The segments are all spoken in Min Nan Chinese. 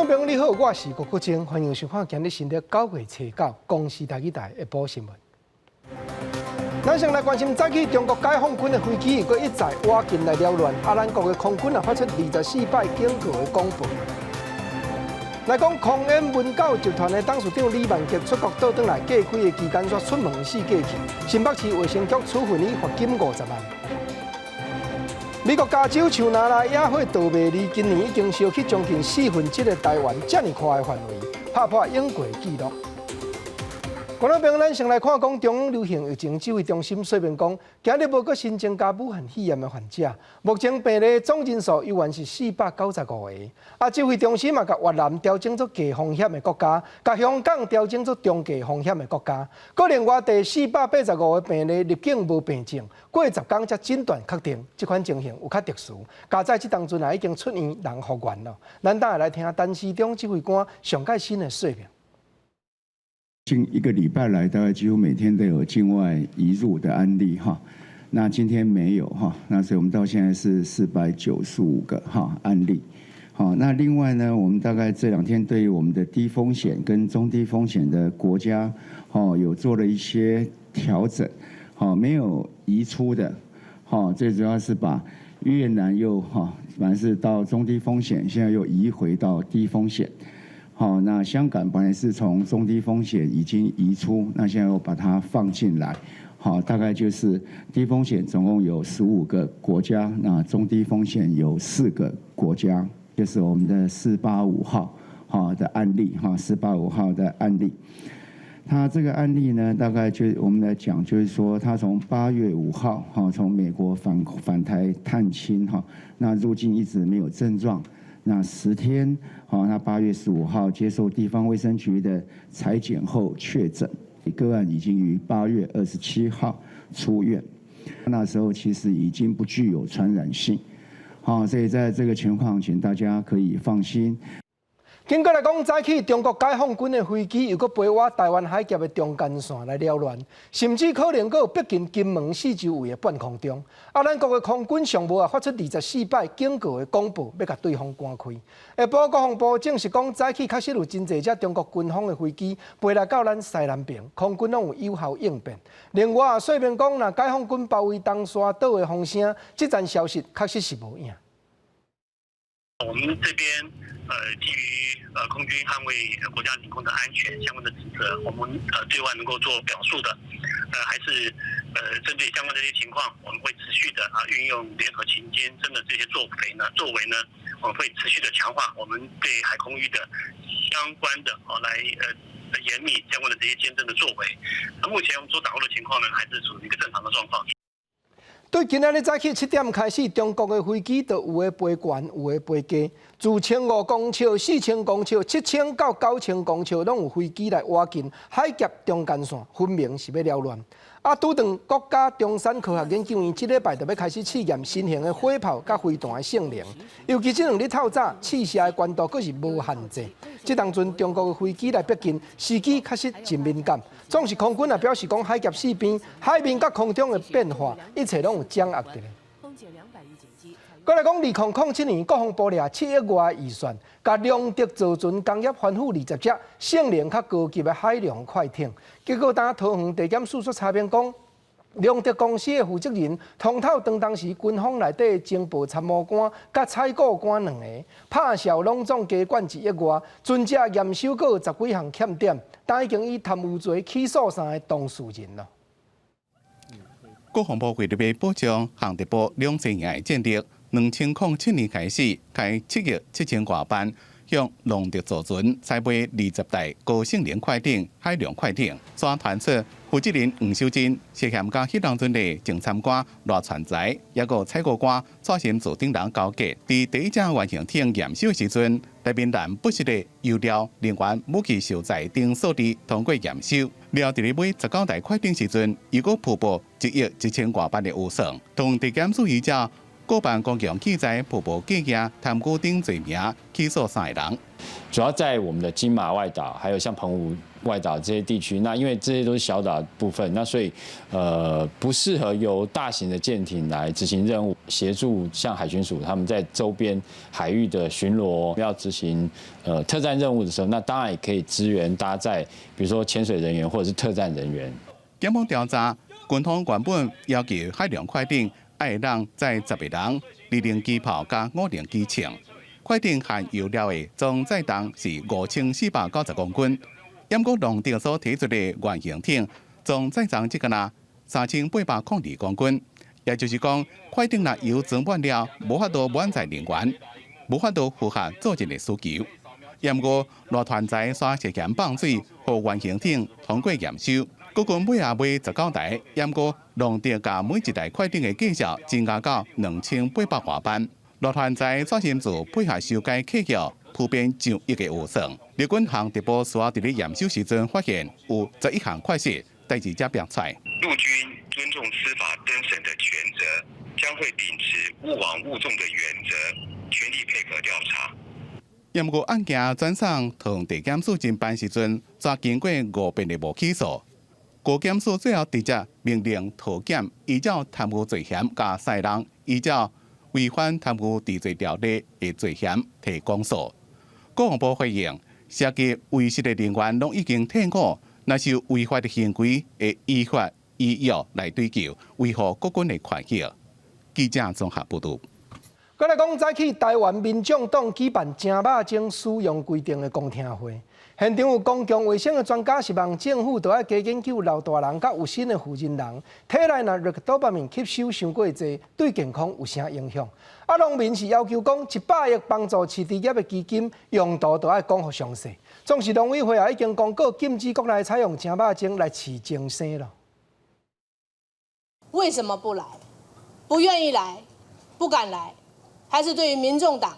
眾朋友你好，我是郭國清，歡迎收看今日新曆9月初9公視台語台的報新聞。咱先來關心早起中國解放軍的飛機閣一再倚近來擾亂，啊，咱國的空軍啊發出24擺警告的廣播。來講空演文教集團的董事長李萬杰出國倒轉來隔幾个期間，煞出門死過去。新北市衛生局處分伊罰金50萬。美國加州樹林內野火盜賣，離今年已經燒去將近四分之一的台灣遮爾寬的範圍，拍破永過紀錄。觀眾朋友，咱先來看講中央流行疫情指揮中心說明講，今日無閣新增加武漢肺炎的患者，目前病例總人數猶原是495個。啊，指揮中心嘛，共越南調整做低風險的國家，共香港調整做中低風險的國家。閣另外第485個病例入境無病症，過10天才診斷確定，這款情形有較特殊。佳哉這當陣也已經出院人復原了。咱等下來聽陳時中指揮官上蓋新的說明。近一個禮拜來，大概幾乎每天都有境外移入的案例哈。那今天沒有哈，那所以我們到現在是495個哈案例。好，那另外呢，我們大概這兩天對於我們的低風險跟中低風險的國家，有做了一些調整，好，沒有移出的，好，最主要是把越南又哈，本來是到中低風險，現在又移回到低風險。好，那香港本來是從中低風險已經移出，那現在又把它放進來，好，大概就是低風險總共有15個國家，那中低風險有四個國家，就是我們的四八五號哈的案例哈，四八五號的案例，他這個案例呢，大概就我們來講，就是說他從8月5號哈從美國返台探親哈，那入境一直沒有症狀。那10天，好，那8月15號接受地方衛生局的採檢後確診，個案已經於8月27號出院。那時候其實已經不具有傳染性，好，所以在這個情況，請大家可以放心。經過來講，早起中國解放軍的飛機又閣飛倚台灣海峽的中間線來擾亂，甚至可能閣有逼近金門四周圍的半空中。啊，咱國的空軍上無也發出24擺警告的廣播，欲共對方趕開。下晡國防部證實講，早起確實有真濟隻中國軍方的飛機飛來到咱西南邊，空軍攏有有效應變。另外，說明講，若解放軍包圍東沙島的風聲，這層消息確實是無影。我們這邊，基於空軍捍衛國家領空的安全相關的職責，我們對外能夠做表述的，還是針對相關的這些情況，我們會持續的啊運用聯合勤監偵的這些作為呢，我們會持續的強化我們對海空域的相關的哦來嚴密相關的這些監偵的作為。那目前我們所掌握的情況呢，還是處於一個正常的狀況。對今仔日早起7點開始，中國的飛機就有的飛懸，有的飛低，自1500公尺、4000公尺、7000到9000公尺，攏有飛機來倚近海峽中間線，分明是欲擾亂。啊，拄當國家中山科學研究院這禮拜就欲開始試驗新型的火炮佮飛彈的性能，尤其這兩日透早試射的高度閣是無限制。這當陣中國的飛機來逼近，時機確實真敏感。總是空軍也表示講，海峽四邊、海面佮空中的變化，一切攏有掌握佇咧。閣來講，2007年國防部掠7億外預算，共龍德造船工業翻覆20隻性能較高級的海龍快艇。結果，當桃園地檢署所查明講，龍德公司的負責人通透當當時軍方內底情報參謀官佮採購官兩個，拍數攏總加管1億外，船隻驗收閣有十幾項欠點，但已經以貪污罪起訴三个當事人囉。國防部為了欲保障航特部兩棲營的戰力，2007年開始開7億7千外萬，向龍德造船採買20台高性能快艇、海龍快艇。煞傳出負責人黃修真涉嫌佮彼當陣的前參官賴傳才，抑閣採購官蔡心做等人勾結，佇第一隻原型艇驗收時陣，內面含不實的油料、人員、武器售載等數字通過驗收。了佇咧買19台快艇時陣，又閣鋪報1億1千外萬的預算，同地檢署依照國閣辦公共器材瀑布計件貪污等罪名起訴三個人。主要在我們的金馬外島，還有像澎湖外島這些地區，那因為這些都是小島部分，那所以不適合由大型的艦艇來執行任務，協助像海巡署他們在周邊海域的巡邏，要執行特戰任務的時候，那當然也可以支援搭載，比如說潛水人員或者是特戰人員。檢方調查，軍方原本要求海龍快艇愛當載10個人，二零機炮佮五零機槍。快艇含油料的總載重是5490公斤，毋過龍德所提出的原型艇總載重只敢若3802公斤，也就是講，快艇若油裝滿了，無法度滿載人員，無法度符合作戰的需求。毋過賴傳才煞涉嫌放水，予原型艇通過驗收。國軍尾仔買19台，毋過龍德共每一台快艇的價數增加到2800外萬。賴傳才煞親自配合修改契約，鋪編上億的預算。陸軍航特部事後佇咧驗收時陣發現有11項缺失，代誌才爆出來。陸軍尊重司法偵審的權責，將會秉持勿枉勿縱的原則，全力配合調查。毋過案件轉送予地檢署偵辦時陣，煞經過五遍的無起訴。高檢署最後直接命令桃檢依照貪污罪嫌佮三人依照違反貪污治罪條例的罪嫌提公訴。國防部回應，涉及違失的人員攏已經退伍，若是有違法的行為，會依法依約來追究，維護國軍的權益。記者綜合報導。閣來講，早起台灣民眾黨舉辦誠肉精使用規定的公聽會，現場有公共衛生的專家希望政府著愛加研究老大人佮有身的婦人人體內若 ractopamine 吸收傷過濟，對健康有啥影響？啊，農民是要求講100億幫助飼豬業的基金用途著愛講予詳細。總是農委會也已經公告禁止國內採用誠肉精來飼精生囉。為什麼不來？不願意來，不敢來。還是對於民眾黨，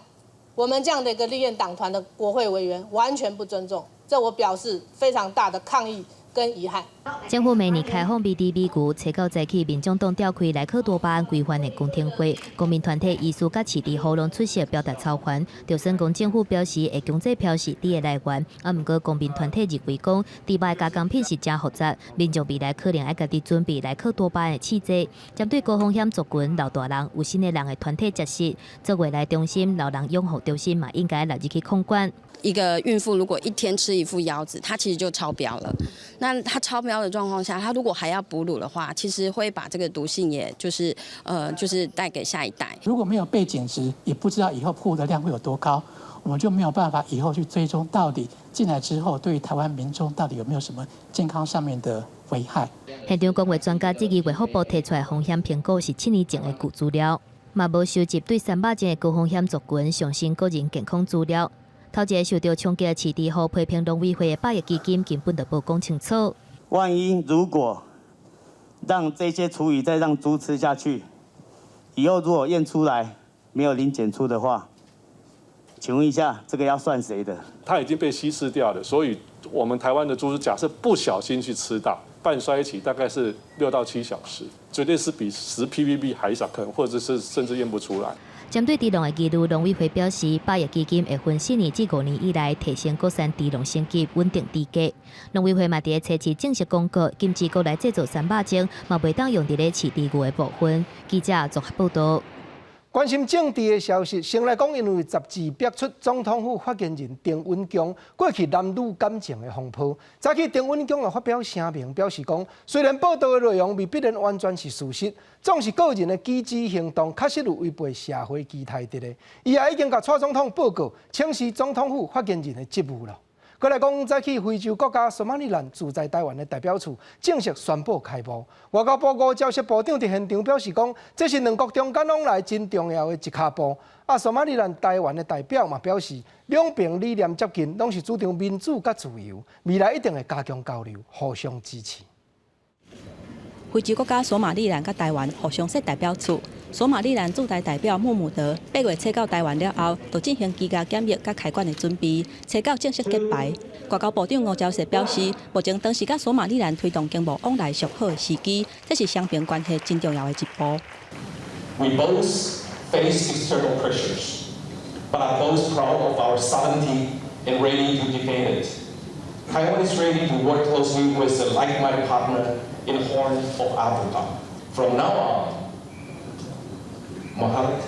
我們這樣的一個立院黨團的國會委員完全不尊重，這我表示非常大的抗議跟遺憾。政府明年開放美豬美牛，初九早起民眾黨召開萊克多巴胺規範的公聽會，公民團體醫師佮飼豬戶攏出席表達嘲煩。就算講政府表示會強制標示豬的來源，啊，毋過公民團體認為講豬肉的加工品是誠複雜，民眾未來可能愛家己準備萊克多巴胺的試劑。針對高風險族群、老大人、有身的人的團體食食，做未來中心、老人養護中心嘛，應該納入去控管。一個孕婦如果一天吃一副腰子，她其實就超標了。那她超標的狀況下，她如果還要哺乳的話，其實會把這個毒性，也就是帶給下一代。如果沒有背景值，也不知道以後曝的量會有多高，我們就沒有辦法以後去追蹤到底進來之後對台灣民眾到底有沒有什麼健康上面的危害。現場公衛專家質疑衛福部提出來風險評估是7年前的舊資料，嘛無收集對三肉精的高風險族群上新個人健康資料。頭一個受著衝擊的飼豬戶批評農委會的百億基金根本就無講清楚。萬一如果讓這些廚餘再讓豬吃下去，以後如果驗出來沒有零檢出的話，請問一下，這個要算誰的？它已經被稀釋掉了，所以我們台灣的豬假設不小心去吃到，半衰期大概是6到7小時，絕對是比10 ppb 還少，可能或者是甚至驗不出來。針對豬籠的疑慮，農委會表示，百億基金會分4年至5年以來提升國產豬籠升級，穩定豬價。農委會嘛佇咧初七正式公告，禁止國內製造三肉精，嘛袂當用佇咧飼豬牛的部分。記者綜合報導。關心政治的消息，先來講，因為雜誌爆出總統府發言人丁允恭過去男女感情的風波，早起丁允恭也發表聲明，表示講，雖然報道的內容未必然完全是事實，總是個人的舉止行動確實有違背社會期待佇咧。伊也已經共蔡總統報告，請辭總統府發言人的職務囉。閣來講，早起非洲國家索馬利蘭駐在台灣的代表處正式宣布開幕。外交部吳釗燮部長佇現場表示講，這是兩國中間往來真重要的一跤步。啊，索馬利蘭台灣的代表嘛表示，兩邊理念接近，攏是主張民主佮自由，未來一定會加強交流，互相支持。非洲國家索馬利蘭佮台灣互相設代表處。索馬利蘭駐台代表穆姆德8月冊到台灣了後，就進行居家檢疫佮開館的準備，初九正式揭牌。外交部長吳釗燮表示，目前當是佮索馬利蘭推動經貿往來上好的時機，這是雙邊關係真重要的一步。 We both face external pressures, but are both proud of our sovereignty and ready to defend it. Taiwan is ready to work closely with a like-minded partner in the Horn of Africa. From now on, Mohammed,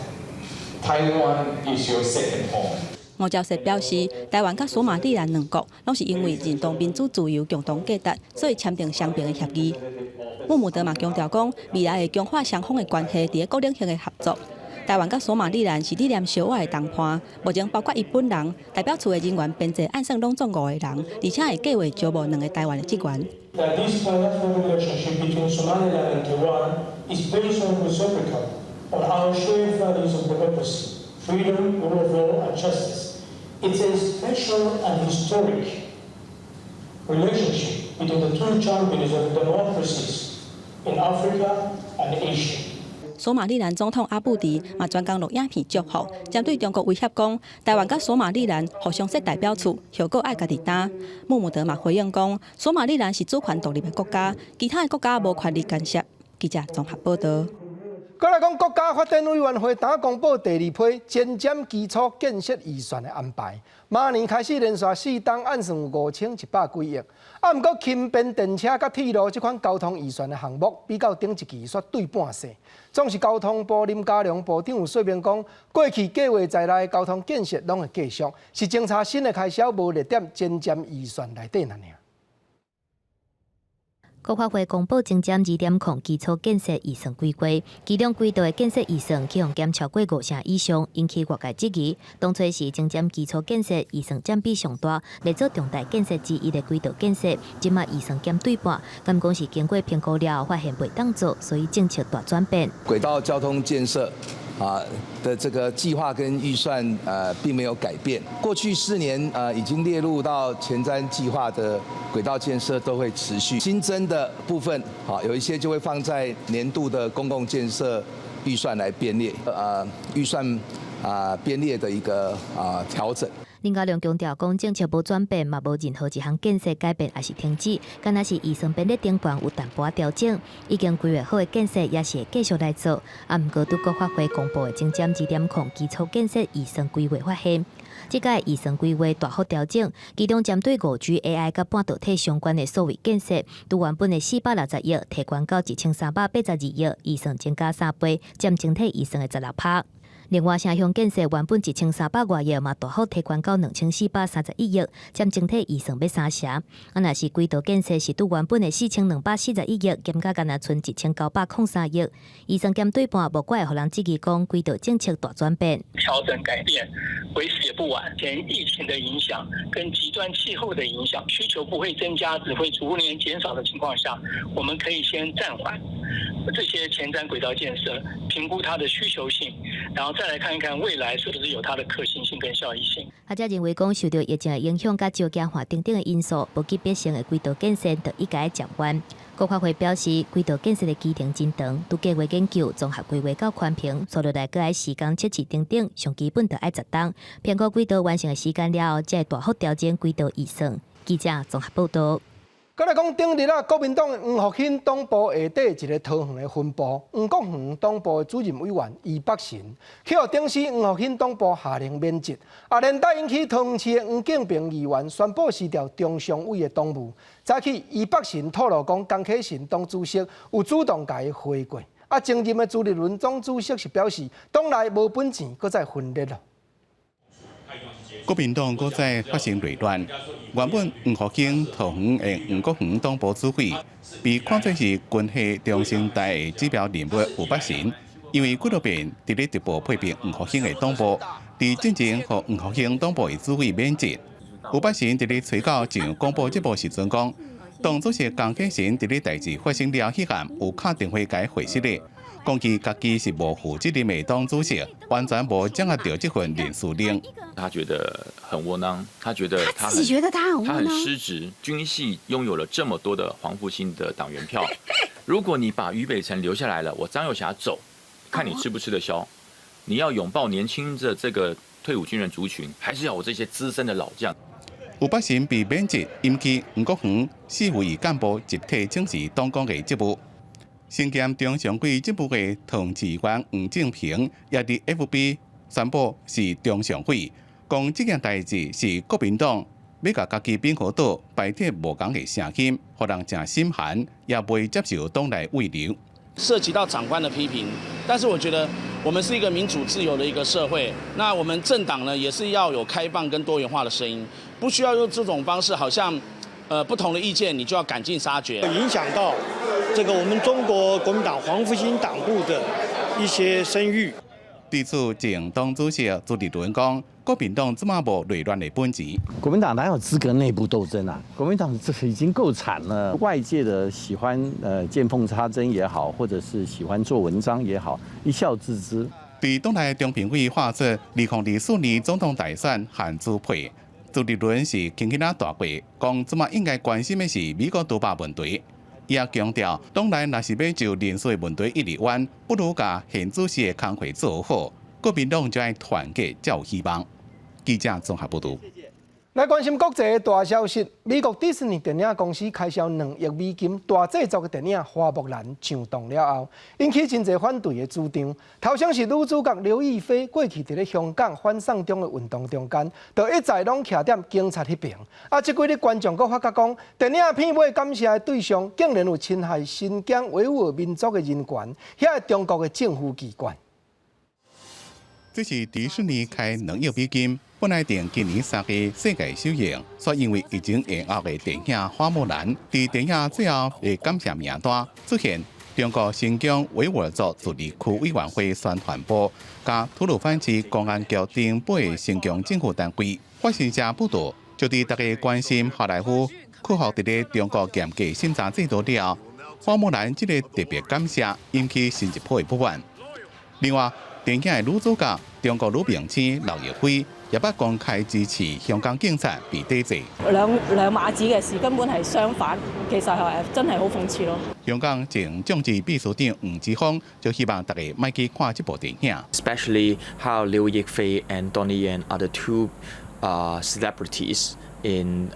Taiwan is your second home. 吳釗燮表示，台灣佮索馬利蘭兩國攏是因為認同民主自由共同價值，所以簽訂雙邊的協議。穆姆德嘛強調講，未來會強化雙方的關係，佇咧各領域的合作。台灣佮索馬利蘭是理念相倚的同伴，目前包括伊本人代表處的人員編制按算攏總五個人，而且會計劃招募兩个台灣的職員。 That this bilateral relationship between Somaliland and Taiwan is based on reciprocal, on our shared values of democracy, freedom, rule of law, and justice. It's a special and historic relationship between the two champions of democracies in Africa and Asia. 索馬利蘭總統阿布迪嘛專工錄影片祝福，針對中國威脅講，台灣佮索馬利蘭互相設代表處，後果愛家己擔。穆姆德嘛回應講，索馬利蘭是主權獨立的國家，其他的國家無權利干涉。記者綜合報道。閣來講，國家發展委員會今公布第二批前瞻基礎建設預算的安排，明年開始連續四冬按算有5100幾億。啊，毋過輕便電車佮鐵路這款交通預算的項目，比較頂一期煞對半細。總是交通部林佳龍部長有說明講，過去計劃在內的交通建設攏會繼續，是增插新的開銷無列佇前瞻預算內底爾爾。國發會公布前瞻2.0基礎建設預算規劃，其中軌道的建設預算去予減超過五成以上，引起外界質疑。當初時前瞻基礎建設預算佔比上大，列做重大建設之一的軌道建設，這馬預算減對半，敢講是經過評估了後發現袂當做，所以政策大轉變。軌道交通建設啊的這個計劃跟預算並沒有改變。過去4年已經列入到前瞻計劃的軌道建設都會持續，新增的部分啊有一些就會放在年度的公共建設預算來編列，預算啊編列的一個啊調整。林佳龍強調講，政策無轉變，嘛無任何一項建設改變，抑是停止，敢若是預算編列頂懸有淡薄仔調整，已經規劃好的建設也是會繼續來做。啊，毋過對國發會公布的前瞻2.0基礎建設預算規劃發現，這屆預算規劃大幅調整，其中針對5G AI佮半導體相關的數位建設，對原本的460億提懸到1382億，預算增加3倍，佔整體預算的16%。另外，城鄉建設原本1300外億，嘛大幅提懸到2431億，佔整體預算欲三成。啊，若是軌道建設是對原本的4241億，減甲干焦賰1903億，預算減對半，無怪會予人質疑講軌道政策大轉變。調整改變，為時也不晚。前疫情的影響跟極端氣候的影響，需求不會增加，只會逐年減少的情況下，我們可以先暫緩這些前瞻軌道建設，評估它的需求性，然後再來看一看未來是不是有它的可行性跟效益性。學者認為講，受著疫情的影響、佮招驚化等等的因素，無急迫性的軌道建設就應該暫緩。國發會表示，軌道建設的期程真長，拄計劃研究、綜合規劃到環評，紲落來閣愛時間測試等等，上基本就愛10冬。評估軌道完成的時間了後，才會大幅調整軌道預算。記者綜合報道。閣來講，頂日啊，國民黨黃復興黨部下底一个桃園的分部，黃國園黨部的主任委員余北辰，去予頂時黃復興黨部下令免職，啊，連帶引起桃園市的黃敬平議員宣布辭掉中常委的黨務。早起余北辰透露講，江啟臣黨主席有主動共伊回過，啊，前任的朱立倫黨主席是表示，黨內無本錢，閣再分裂咯。國民黨閣再發生內亂，原本黃復興桃園的黃國園黨部主委，被看作是軍系中生代的指標人物余北辰，因為幾落遍佇咧直播批評黃復興的黨部，佇進前予黃復興黨部的主委免職。余北辰佇咧吹到上廣播節目時陣講，黨主席江啟臣佇咧代誌發生了彼暗有敲電話共伊回釋的。講伊家己是無負責任的黨主席，完全無掌握著這份人事令。他覺得很窩囊，他覺得他自己覺得他很窩囊，他很失職。軍系擁有了這麼多的黃復興的黨員票，如果你把於北辰留下來了，我張又俠走，看你吃不吃得消。你要擁抱年輕的這個退伍軍人族群，還是要我這些資深的老將？余北辰被免職，引起黃國園四會幹部集體請辭黨工的職務。身兼中常會職務的唐志遠、黃正平也佇 FB 宣布是中常會，講這件代誌是國民黨欲共家己反和倒排斥無仝的聲音，予人誠心寒，也袂接受黨內慰留。涉及到長官的批評，但是我覺得我們是一個民主自由的一個社會，那我們政黨呢也是要有開放跟多元化的聲音，不需要用這種方式，好像不同的意見你就要趕盡殺絕，影響到這個我們中國國民黨黃復興黨部的一些聲譽。對此，前黨主席朱立倫講，國民黨這馬無內亂的本錢。國民黨哪有資格內部鬥爭啊？國民黨這已經夠慘了，外界的喜歡見縫插針也好，或者是喜歡做文章也好，一笑置之。對黨內中評會劃出2024年總統大選限主配，朱立倫是輕輕仔帶過，講這馬應該關心的是美國獨霸問題。伊也強調，黨內若是欲就人事問題一直冤，不如共現主席的工課做好，國民黨就愛團結才有希望。記者綜合報導。來關心國際的大消息，美國迪士尼電影公司開銷2億美金大製作的電影《花木蘭》上檔了後，引起真濟反對的主張。頭先是女主角劉亦菲過去佇咧香港反送中的運動中間，就一再攏徛佇警察彼爿。啊，這幾日觀眾閣發覺講，電影片尾感謝的對象，竟然有侵害新疆維吾爾民族的人權，遐個中國的政府機關。這是迪士尼開2億美金，本來定今年3月世界首映，卻因為疫情延後的電影《花木蘭》，佇電影最後的感謝名單出現中國新疆維吾爾族自治區委員會宣傳部、佮吐魯番市公安局等八个新疆政府單位。法新社報導，就佇大家關心好萊塢克服佇咧中國嚴格審查制度了後，《花木蘭》這个特別感謝引起新一波的不滿。另外，電影的女主角中國女明星劉亦菲也捌公開支持香港警察被抵制。兩碼子嘅事根本係相反，其實係真係好諷刺咯。香港前眾志秘書長黃之鋒就希望大家莫去看這部電影。 Especially how Liu Yifei and Donnie Yen are the two celebrities in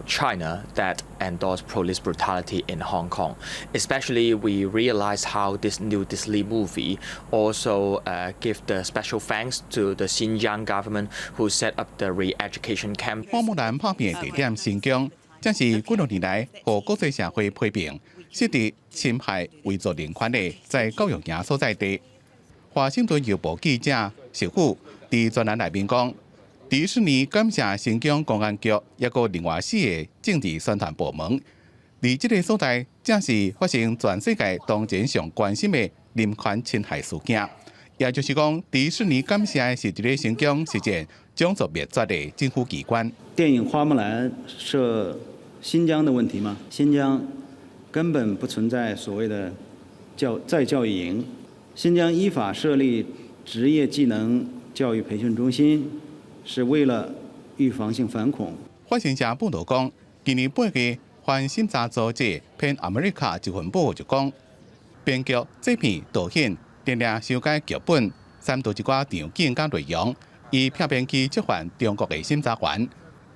China that endorse police brutality in Hong Kong. Especially we realize how this new Disney movie also give the special thanks to the Xinjiang government who set up the re-education camp. 花木蘭拍片的地點新疆，正是幾多年來予國際社會批評，涉及侵害維族人權的再教育營所在地。華盛頓郵報記者石虎佇專欄內面講，迪士尼感謝新疆公安局，抑閣另外四个政治宣傳部門，佇這个所在正是發生全世界當前上關心的人權侵害事件。也就是講，迪士尼感謝的是佇咧新疆實踐種族滅絕的政府機關。電影《花木蘭》涉新疆的問題嗎？新疆根本不存在所謂的教再教育營。新疆依法設立職業技能教育培訓中心，是為了預防性反恐。法新社報導講，今年8月，反審查組織 PEN America 一份報告就講，編劇、製片、導演定定修改劇本，刪除一寡場景佮內容，以避免去觸犯中國的審查員。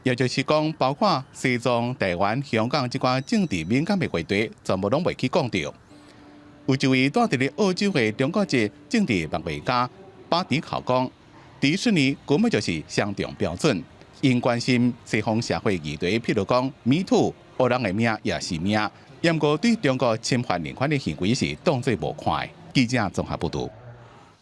也就是講，包括西藏、台灣、香港這寡政治敏感的話題，全部攏袂去講著。有一位蹛佇咧澳洲的中國籍政治漫畫家巴迪考講，迪士尼根本就是雙重標準，𪜶關心西方社會議題，譬如講 Me Too，烏人的命也是命，毋過對中國侵犯人權的行為是當作無看。記者綜合報導。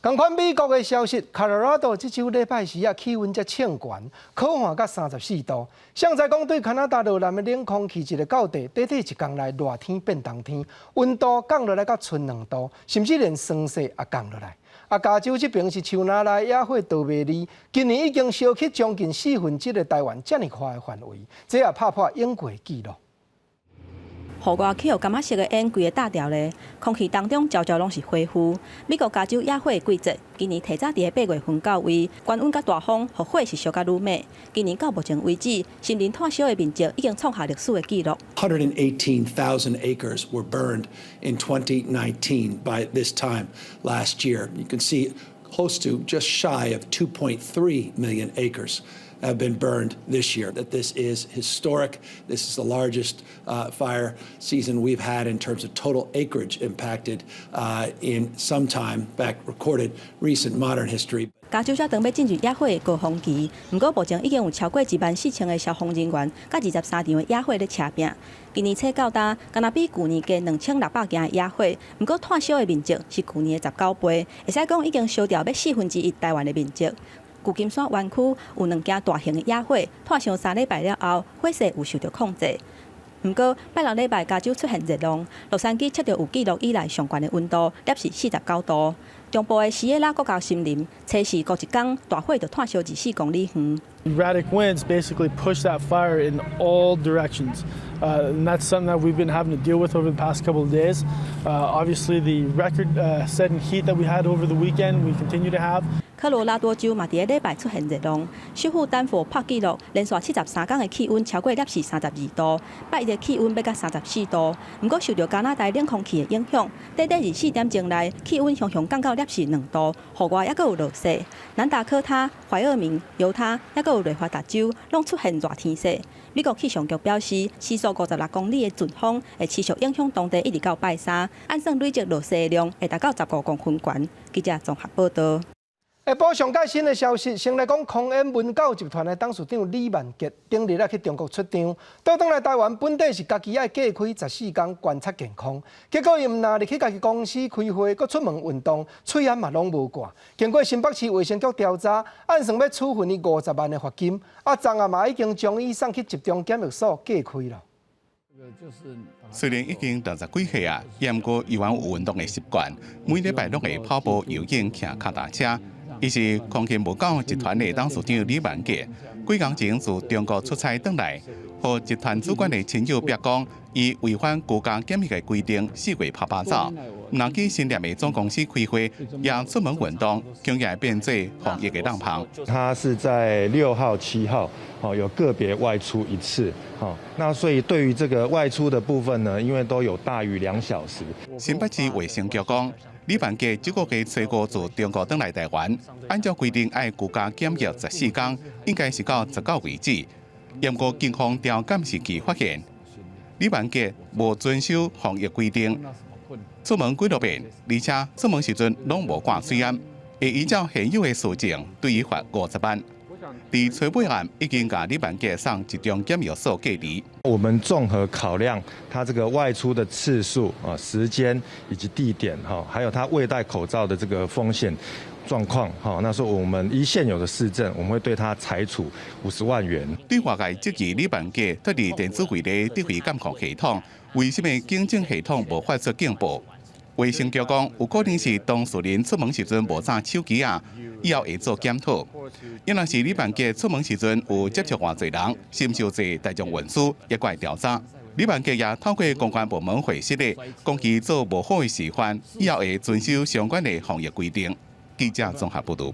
仝款美國的消息，科羅拉多這週禮拜四啊，氣溫才衝懸，可旱到34度。誰知講對加拿大落南的冷空氣一个到地，短短一工內熱天變冬天，溫度降落來到賰2度，甚至連霜雪也降落來。啊，加州這爿是樹林內野火逃袂離，今年已經燒去將近四分之一的台灣遮爾寬的範圍，這也拍破永過紀錄。戶外去予柑仔色的煙規个罩牢咧，空氣當中焦焦攏是火霧。美國加州野火的季節，今年提早佇8月份到位，高溫佮大風，予火勢燒甲愈猛。今年到目前為止，森林炭燒的面積已經創下歷史的紀錄。 118,000 acres were burned in 2019 by this time last year. You can see close to just shy of 2.3 million acres have been burned this year. That this is historic. This is the largest fire season we've had in terms of total acreage impacted in some time back recorded recent modern history. 加州才當欲進入野火的高峰期，毋過目前已經有超過14,000個消防人員，佮23場的野火咧車拚。今年初到今，敢若比舊年加2600件的野火，毋過炭燒的面積是舊年的19倍，會使講已經燒掉欲1/4台灣的面積。舊金山灣區有兩件大型的野火，炭燒3禮拜了後，火勢有受著控制。毋過拜六禮拜加州出現熱浪，洛杉磯測著有記錄以來上懸的溫度，攝氏49度。中部的西耶拉國家森林，初四隔一工大火就炭燒24公里遠。 Erratic winds basically push that fire in all directions, and that's something that we've been having to deal with over the past couple of days. Obviously, the record-setting heat that we had over the weekend, we continue to have. 科羅拉多州嘛，佇咧禮拜出現熱浪，首府丹佛破紀錄，連續73工的氣溫超過攝氏32度，拜一的氣溫欲到34度。毋過受著加拿大冷空氣的影響，短短24點鐘內氣溫雄雄降到攝氏2度，戶外猶閣有落雪。南達科他、懷俄明、猶他，猶閣有內華達州，攏出現熱天時。美國氣象局表示，時速56公里的陣風會持續影響當地，一直到拜三，按算累積落雪量會達到15公分懸。記者綜合報導。下晡上蓋新的消息，先來講康恩文教集團的董事長李萬杰，頂日啊去中國出張，倒轉來台灣本底是家己愛隔開14工觀察健康，結果伊毋但入去家己公司開會，閣出門運動，喙罨嘛攏無掛。經過新北市衛生局調查，按算欲處分伊50萬的罰金，啊，昨暗嘛已經將伊送去集中檢疫所隔開了。雖然已經60幾歲啊，毋過猶原有運動的習慣，每禮拜攏會跑步、游泳、騎跤踏車。伊是康軒文教集團的董事長李萬杰，幾工前自中國出差轉來，予集團主管的親友逼講，伊違反居家檢疫的規定，四月趴趴走，毋但去新店的總公司開會，也出門運動，恐驚變做防疫的漏縫。他是在6號、7號，哦，有個別外出一次，哦，那所以對於這個外出的部分呢，因為都有大於2小時。新北市衛生局講，李萬杰這個月初五自中國轉來台灣，按照規定愛居家檢疫14工，應該是到19為止。毋過警方調監視器發現，李萬杰無遵守防疫規定，出門幾落遍，而且出門時陣攏無掛喙罨，會依照現有的事證對伊罰50萬。佇初尾暗已經共李萬杰送集中檢疫所隔離。我們綜合考量他這個外出的次數啊、時間以及地點哈，還有他未戴口罩的這個風險狀況哈，那說我們依現有的事證，我們會對他裁處50萬元。對外界質疑李萬杰脫離電子圍的指揮監控系統，為什麼警政系統無發出警報？衛生局講，有可能是當事人出門時陣無紮手機仔，以後會做檢討。猶若是李萬杰出門時陣有接觸偌濟人，是毋是有坐大眾運輸，也閣會調查。李萬杰也透過公關部門回釋的，講伊做無好的示範，以後會遵守相關的防疫規定。記者綜合報導。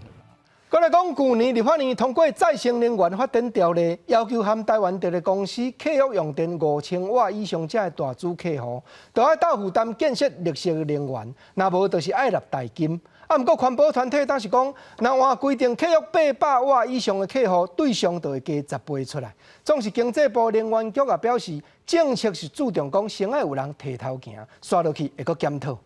閣來講，舊年立法院通過再生能源發展條例，要求含台灣電力公司契約用電5000瓦以上這的大主客戶，都愛鬥負擔建設綠色能源，若無就是愛納代金。啊，毋過環保團體當時講，若按規定契約800瓦以上的客戶，對象就會加10倍出來。總是經濟部能源局也表示，政策是注重講先愛有人提頭行，紲落去會閣檢討。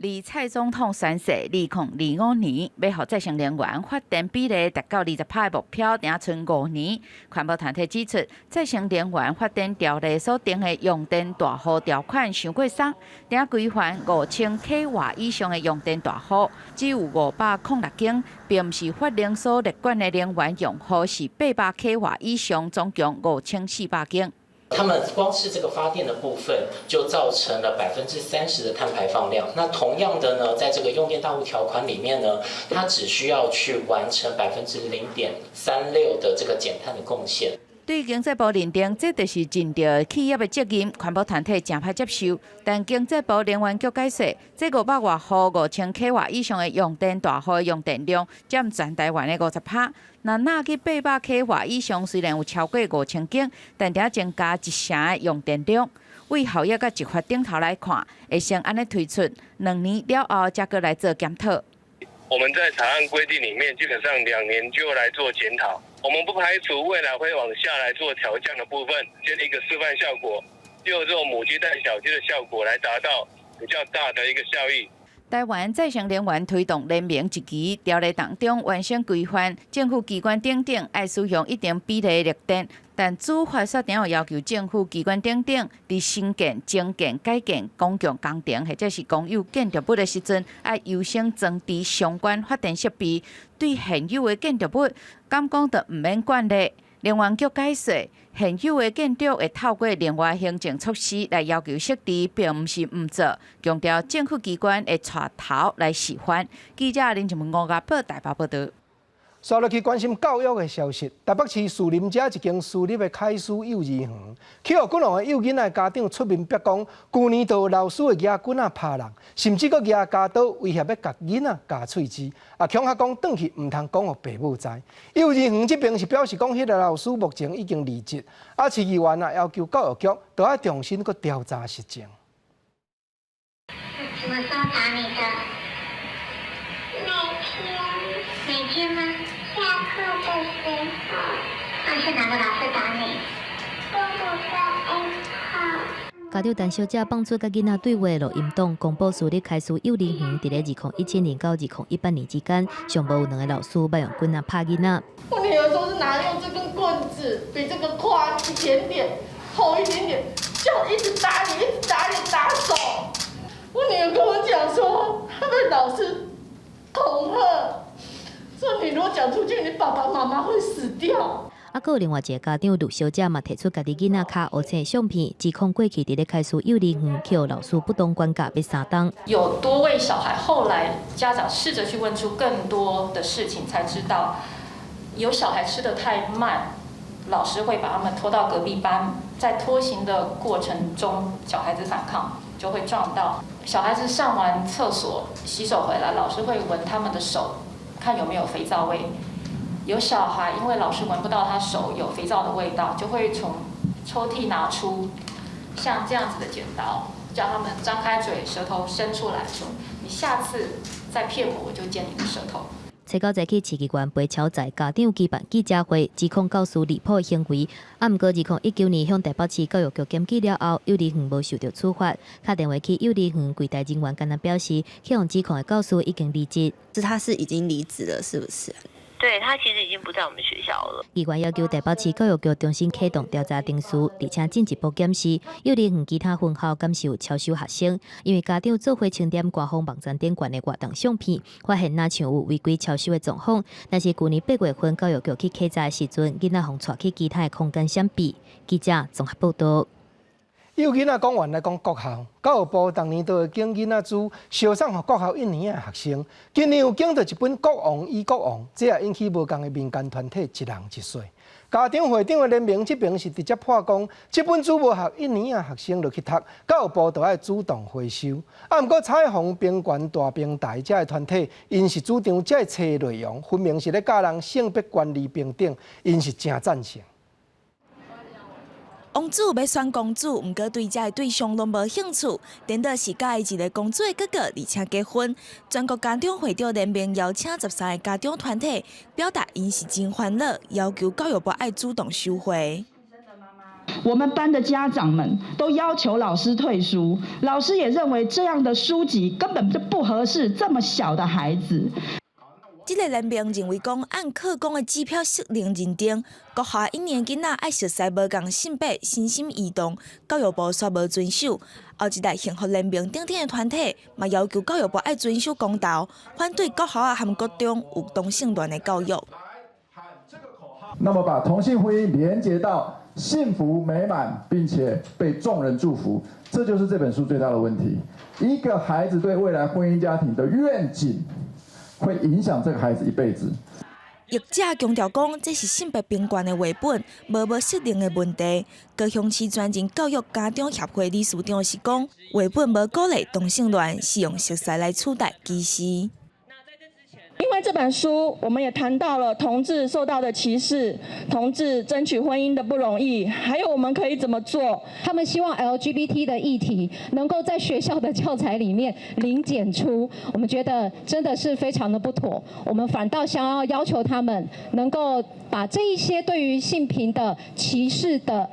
離蔡總統宣誓2025年，欲予再生能源發電比例達到20%的目標，定賰5年。環保團體指出，再生能源發展條例所定的用電大戶條款傷過鬆，定規範5000千瓦以上的用電大戶，只有506間，並毋是法令所列管的能源用戶是800千瓦以上，總共5400間。他們光是這個發電的部分就造成了30%的碳排放量。那同樣的呢，在這個用電大戶條款裡面呢，它只需要去完成0.36%的這個減碳的貢獻。對經濟部認定，這就是盡著企業的責任，環保團體誠歹接受。但經濟部能源局解釋，這500外戶5000千瓦以上的用電大戶的用電量，佔全台灣的50%。若納去800千瓦以上，雖然有超過5000間，但才增加一成的用電量。為效益佮執法頂頭來看，會先按呢推出，2年了後才閣來做檢討。我們在草案規定裡面，基本上2年就來做檢討。我們不排除未來會往下來做調降的部分，建立一個示範效果，用這種母雞帶小雞的效果來達到比較大的一個效益。台灣再生能源推動聯盟一期條例當中完成規範，政府機關等等愛使用一定比例的綠電，但主法煞定有要求政府機關等等佇新建、增建、改建公共工程或者是公有建築物的時陣，愛優先裝置相關發電設備。對現有的建築物，敢講就毋免管咧。能源局解釋，現有的建築會透過另外行政措施來要求設置，並毋是毋做。強調政府機關會帶頭來示範。記者林靜文、吳家寶台北報導。紲落去關心教育的消息，台北市士林這一間私立的開思幼兒園，去予幾兩个幼囡仔家長出面逼講，舊年就有老師會舉棍仔拍人，甚至閣舉鉸刀威脅欲共囡仔鉸喙舌，啊，恐嚇講轉去毋通講予爸母知。幼兒園這邊是表示講，彼个老師目前已經離職，啊，市議員啊要求教育局都愛重新閣調查實情。什麼時候打你的？每天，每天嗎？下課的時候。那是哪個老師打你？哥哥跟 A 號。家長陳小姐放出佮囡仔對話錄音檔，公布私立開思幼兒園佇咧2017年到2018年之間，上無有兩个老師捌用棍仔拍囡仔。我女兒說是拿用這根棍子，比這個寬一點點，厚一點點，就一直打你，一直打你，打手。我女兒跟我講說，她被老師恐嚇，說你如果講出去，你爸爸媽媽會死掉。啊，閣有另外一个家長呂小姐嘛，提出家己囡仔跤烏青的相片，指控過去佇咧開思幼兒園，予老師不當管教欲3冬。有多位小孩，後來家長試着去問出更多的事情，才知道有小孩吃得太慢，老師會把他們拖到隔壁班，在拖行的過程中，小孩子反抗就會撞到。小孩子上完廁所洗手回來，老師會聞他們的手，看有沒有肥皂味。有小孩因為老師聞不到他手有肥皂的味道，就會從抽屜拿出像這樣子的剪刀，叫他們張開嘴，舌頭伸出來，說：你下次再騙我，我就剪你的舌頭。初九早起，市議員裴巧在家長舉辦記者會，指控教師離譜行為。啊，毋過2019年向台北市教育局檢舉了後，幼兒園無受到處罰。敲電話去幼兒園櫃台人員，敢若表示，予人指控的教師已經離職。是他是已經離職了，是不是？對，他其實已經不在我們學校了。議員要求台北市教育局重新啟動調查程序，而且進一步檢視幼兒園其他分校敢是有超收學生，因為家長做伙清點官方網站頂懸的活動相片，發現若像有違規超收的狀況。但是舊年8月份教育局去稽查的時陣，囡仔予帶去其他的空間閃避。記者綜合報導。幼囡仔講完來講國校，教育部逐年都會揀囡仔書，相送予國校一年的學生。今年有揀著一本《國王與國王》，這也引起無仝的民間團體一人一說。家長會長的聯盟這邊是直接破講，這本書無予一年的學生落去讀，教育部就愛主動回收。啊，毋過彩虹平權大平台這个團體，𪜶是主張這个冊內容分明是咧教人性別權利平等，𪜶是誠贊成。王子欲選公主，毋過對這个對象攏無興趣。顛倒是佮意一个公主的哥哥，而且結婚。全國家長會長聯盟邀請13个家長團體，表達𪜶是真煩惱，要求教育部愛主動收回。我們班的家長們都要求老師退書，老師也認為這樣的書籍根本就不合適這麼小的孩子。這个聯盟認為講，按課綱的指標適齡認定，國校一年囡仔愛熟悉無仝性別、身心移動，教育部煞無遵守。後一代幸福聯盟等等的團體，嘛要求教育部愛遵守公道，反對國校和國中有同性戀的教育。那麼把同性婚姻連結到幸福美滿，並且被眾人祝福，這就是這本書最大的問題。一個孩子對未來婚姻家庭的願景，會影響這個孩子一輩子。譯者強調講，這是性別平權的繪本，無無適齡的問題。高雄市全人教育家長協會理事長是講，繪本無鼓勵同性戀，是用熟似來取代歧視。因為這本書，我們也談到了同志受到的歧視，同志爭取婚姻的不容易，還有我們可以怎麼做？他們希望 LGBT 的議題能夠在學校的教材裡面零檢出，我們覺得真的是非常的不妥。我們反倒想要要求他們能夠把這一些對於性平的歧視的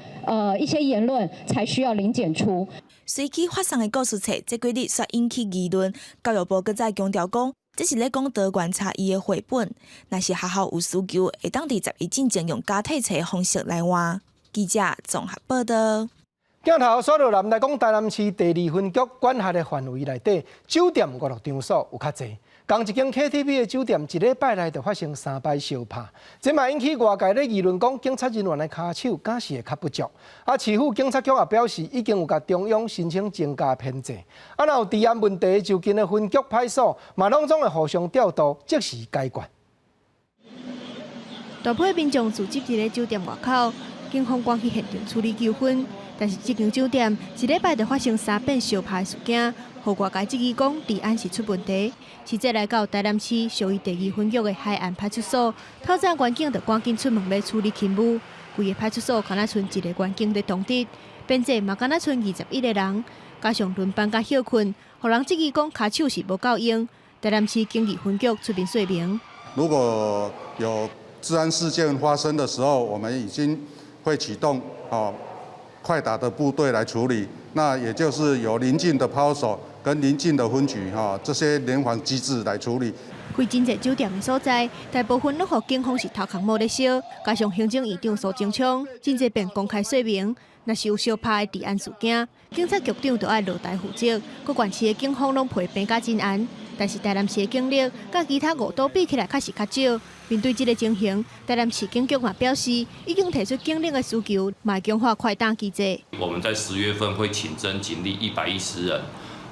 一些言論，才需要零檢出。隨機發送的故事冊，這幾日煞引起議論。教育部閣再強調講，這是咧講多元差異的繪本，若是學校有需求，會當佇11進前用加體冊的方式來換。記者綜合報道。鏡頭煞落來講，台南市第二分局管轄的範圍內底，酒店娛樂場所有較濟。仝一間 KTV 的酒店，一禮拜內就發生三擺相拍，這嘛引起外界咧議論，講警察人員的跤手敢是會較不足。啊，市府警察局也表示，已經有共中央申請增加編制。啊，若有治安問題，就近的分局派出所嘛，攏總會互相調度，即時解決。大批民眾聚集佇咧酒店外口，警方趕去現場處理糾紛。但是這間酒店一禮拜就發生三遍相拍事件，予外界質疑講治安是出問題。記者來到台南市屬於第二分局的海岸派出所，透早員警就趕緊出門欲處理勤務。規个派出所敢若賰一个員警佇當值，編制嘛敢若賰21個人，加上輪班佮歇睏，予人質疑講跤手是無夠用。台南市警二分局出面說明：如果有治安事件發生的時候，我們已經會啟動哦快打的部隊來處理，那也就是由鄰近的派出所跟鄰近的分局哈這些聯防機制來處理。開真濟酒店的所在，大部分攏予警方是頭殼帽咧燒，加上行政院長蘇貞昌真濟遍公開說明，若是有相拍的治安事件，警察局長就愛落台負責。閣縣市的警方攏批評甲真嚴，但是台南市的警力佮其他五都比起來，確實較少。面對這個情形，台南市警局嘛表示，已經提出警力的需求，嘛會強化快打機制。我們在10月份會請增警力110人，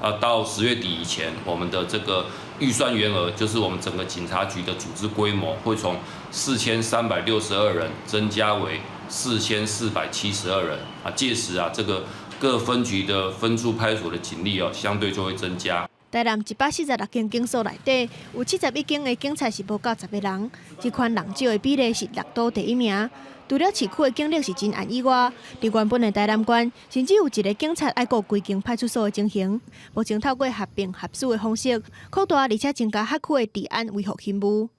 啊，到10月底以前，我們的這個預算員額，就是我們整個警察局的組織規模，會從4362人增加為4472人，啊，屆時啊，這個各分局的分駐派出所的警力哦，相對就會增加。台南146間警所內底，有71間的警察是無夠10個人，這款人少的比例是六都第一名。除了市區的警力是真嚴以外，佇原本的台南縣，甚至有一個警察愛顧規間派出所的情形。目前透過合併合署的方式，擴大而且增加轄區的治安維護勤務。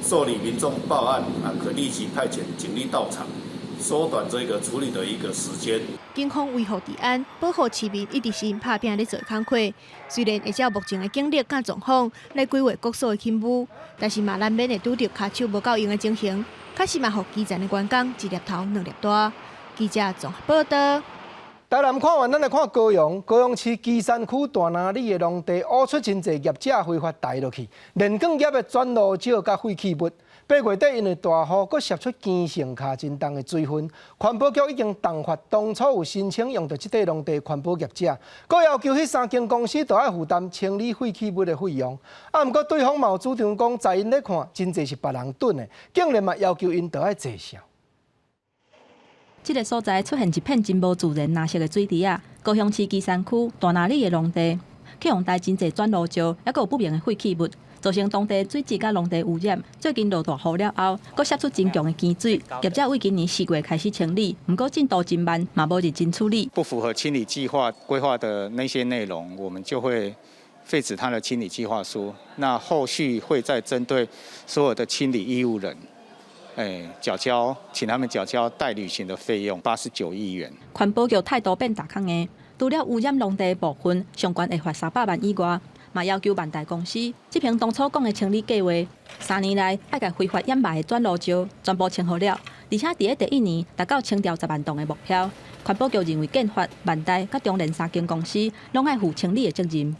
受理民眾報案啊，可立即派遣警力到場，縮短這個處理的一個時間。警方維護治安、保護市民，一直是𪜶拍拚咧做工課。雖然會照目前的警力佮狀況來規劃各所的勤務，但是嘛難免會拄著跤手無夠用的情形，確實嘛予基層的員工一粒頭兩粒大。記者綜合報道。台南看完，咱來看高雄。高雄市旗山區大林里的農地，挖出真濟業者非法刣落去，煉鋼業的轉爐石佮廢棄物。8月底因為大雨，閣攝出碱性跤真重的水分。環保局已經重罰當初有申請用著這塊農地環保業者，閣要求彼三間公司都愛負擔清理廢棄物的費用。啊，毋過對方嘛有主張講，在𪜶咧看，真濟是別人囤的，竟然嘛要求𪜶都愛坐數。這个所在出現一片真無自然藍色的水池仔，高雄市旗山區大林里的農地，去予刣真濟轉爐石，猶閣有不明的廢棄物，造成當地水質佮農地污染。最近落大雨了後，閣攝出真強的鹹水，業者為今年4月開始清理，毋過進度真慢，嘛無認真處理。不符合清理計劃規劃的那些內容，我們就會廢止他的清理計劃書。那後續會再針對所有的清理義務人。欸，繳交，請他們繳交代履行的費用89億元。環保局態度變逐較硬，除了污染農地的部分，上懸會罰300萬以外，嘛要求萬大公司執行當初講的清理計劃，3年內愛共非法掩埋的轉爐石全部清好了，而且佇咧第一年達到清掉10萬噸的目標。環保局認為建發、萬大佮中聯三間公司攏愛負清理的責任。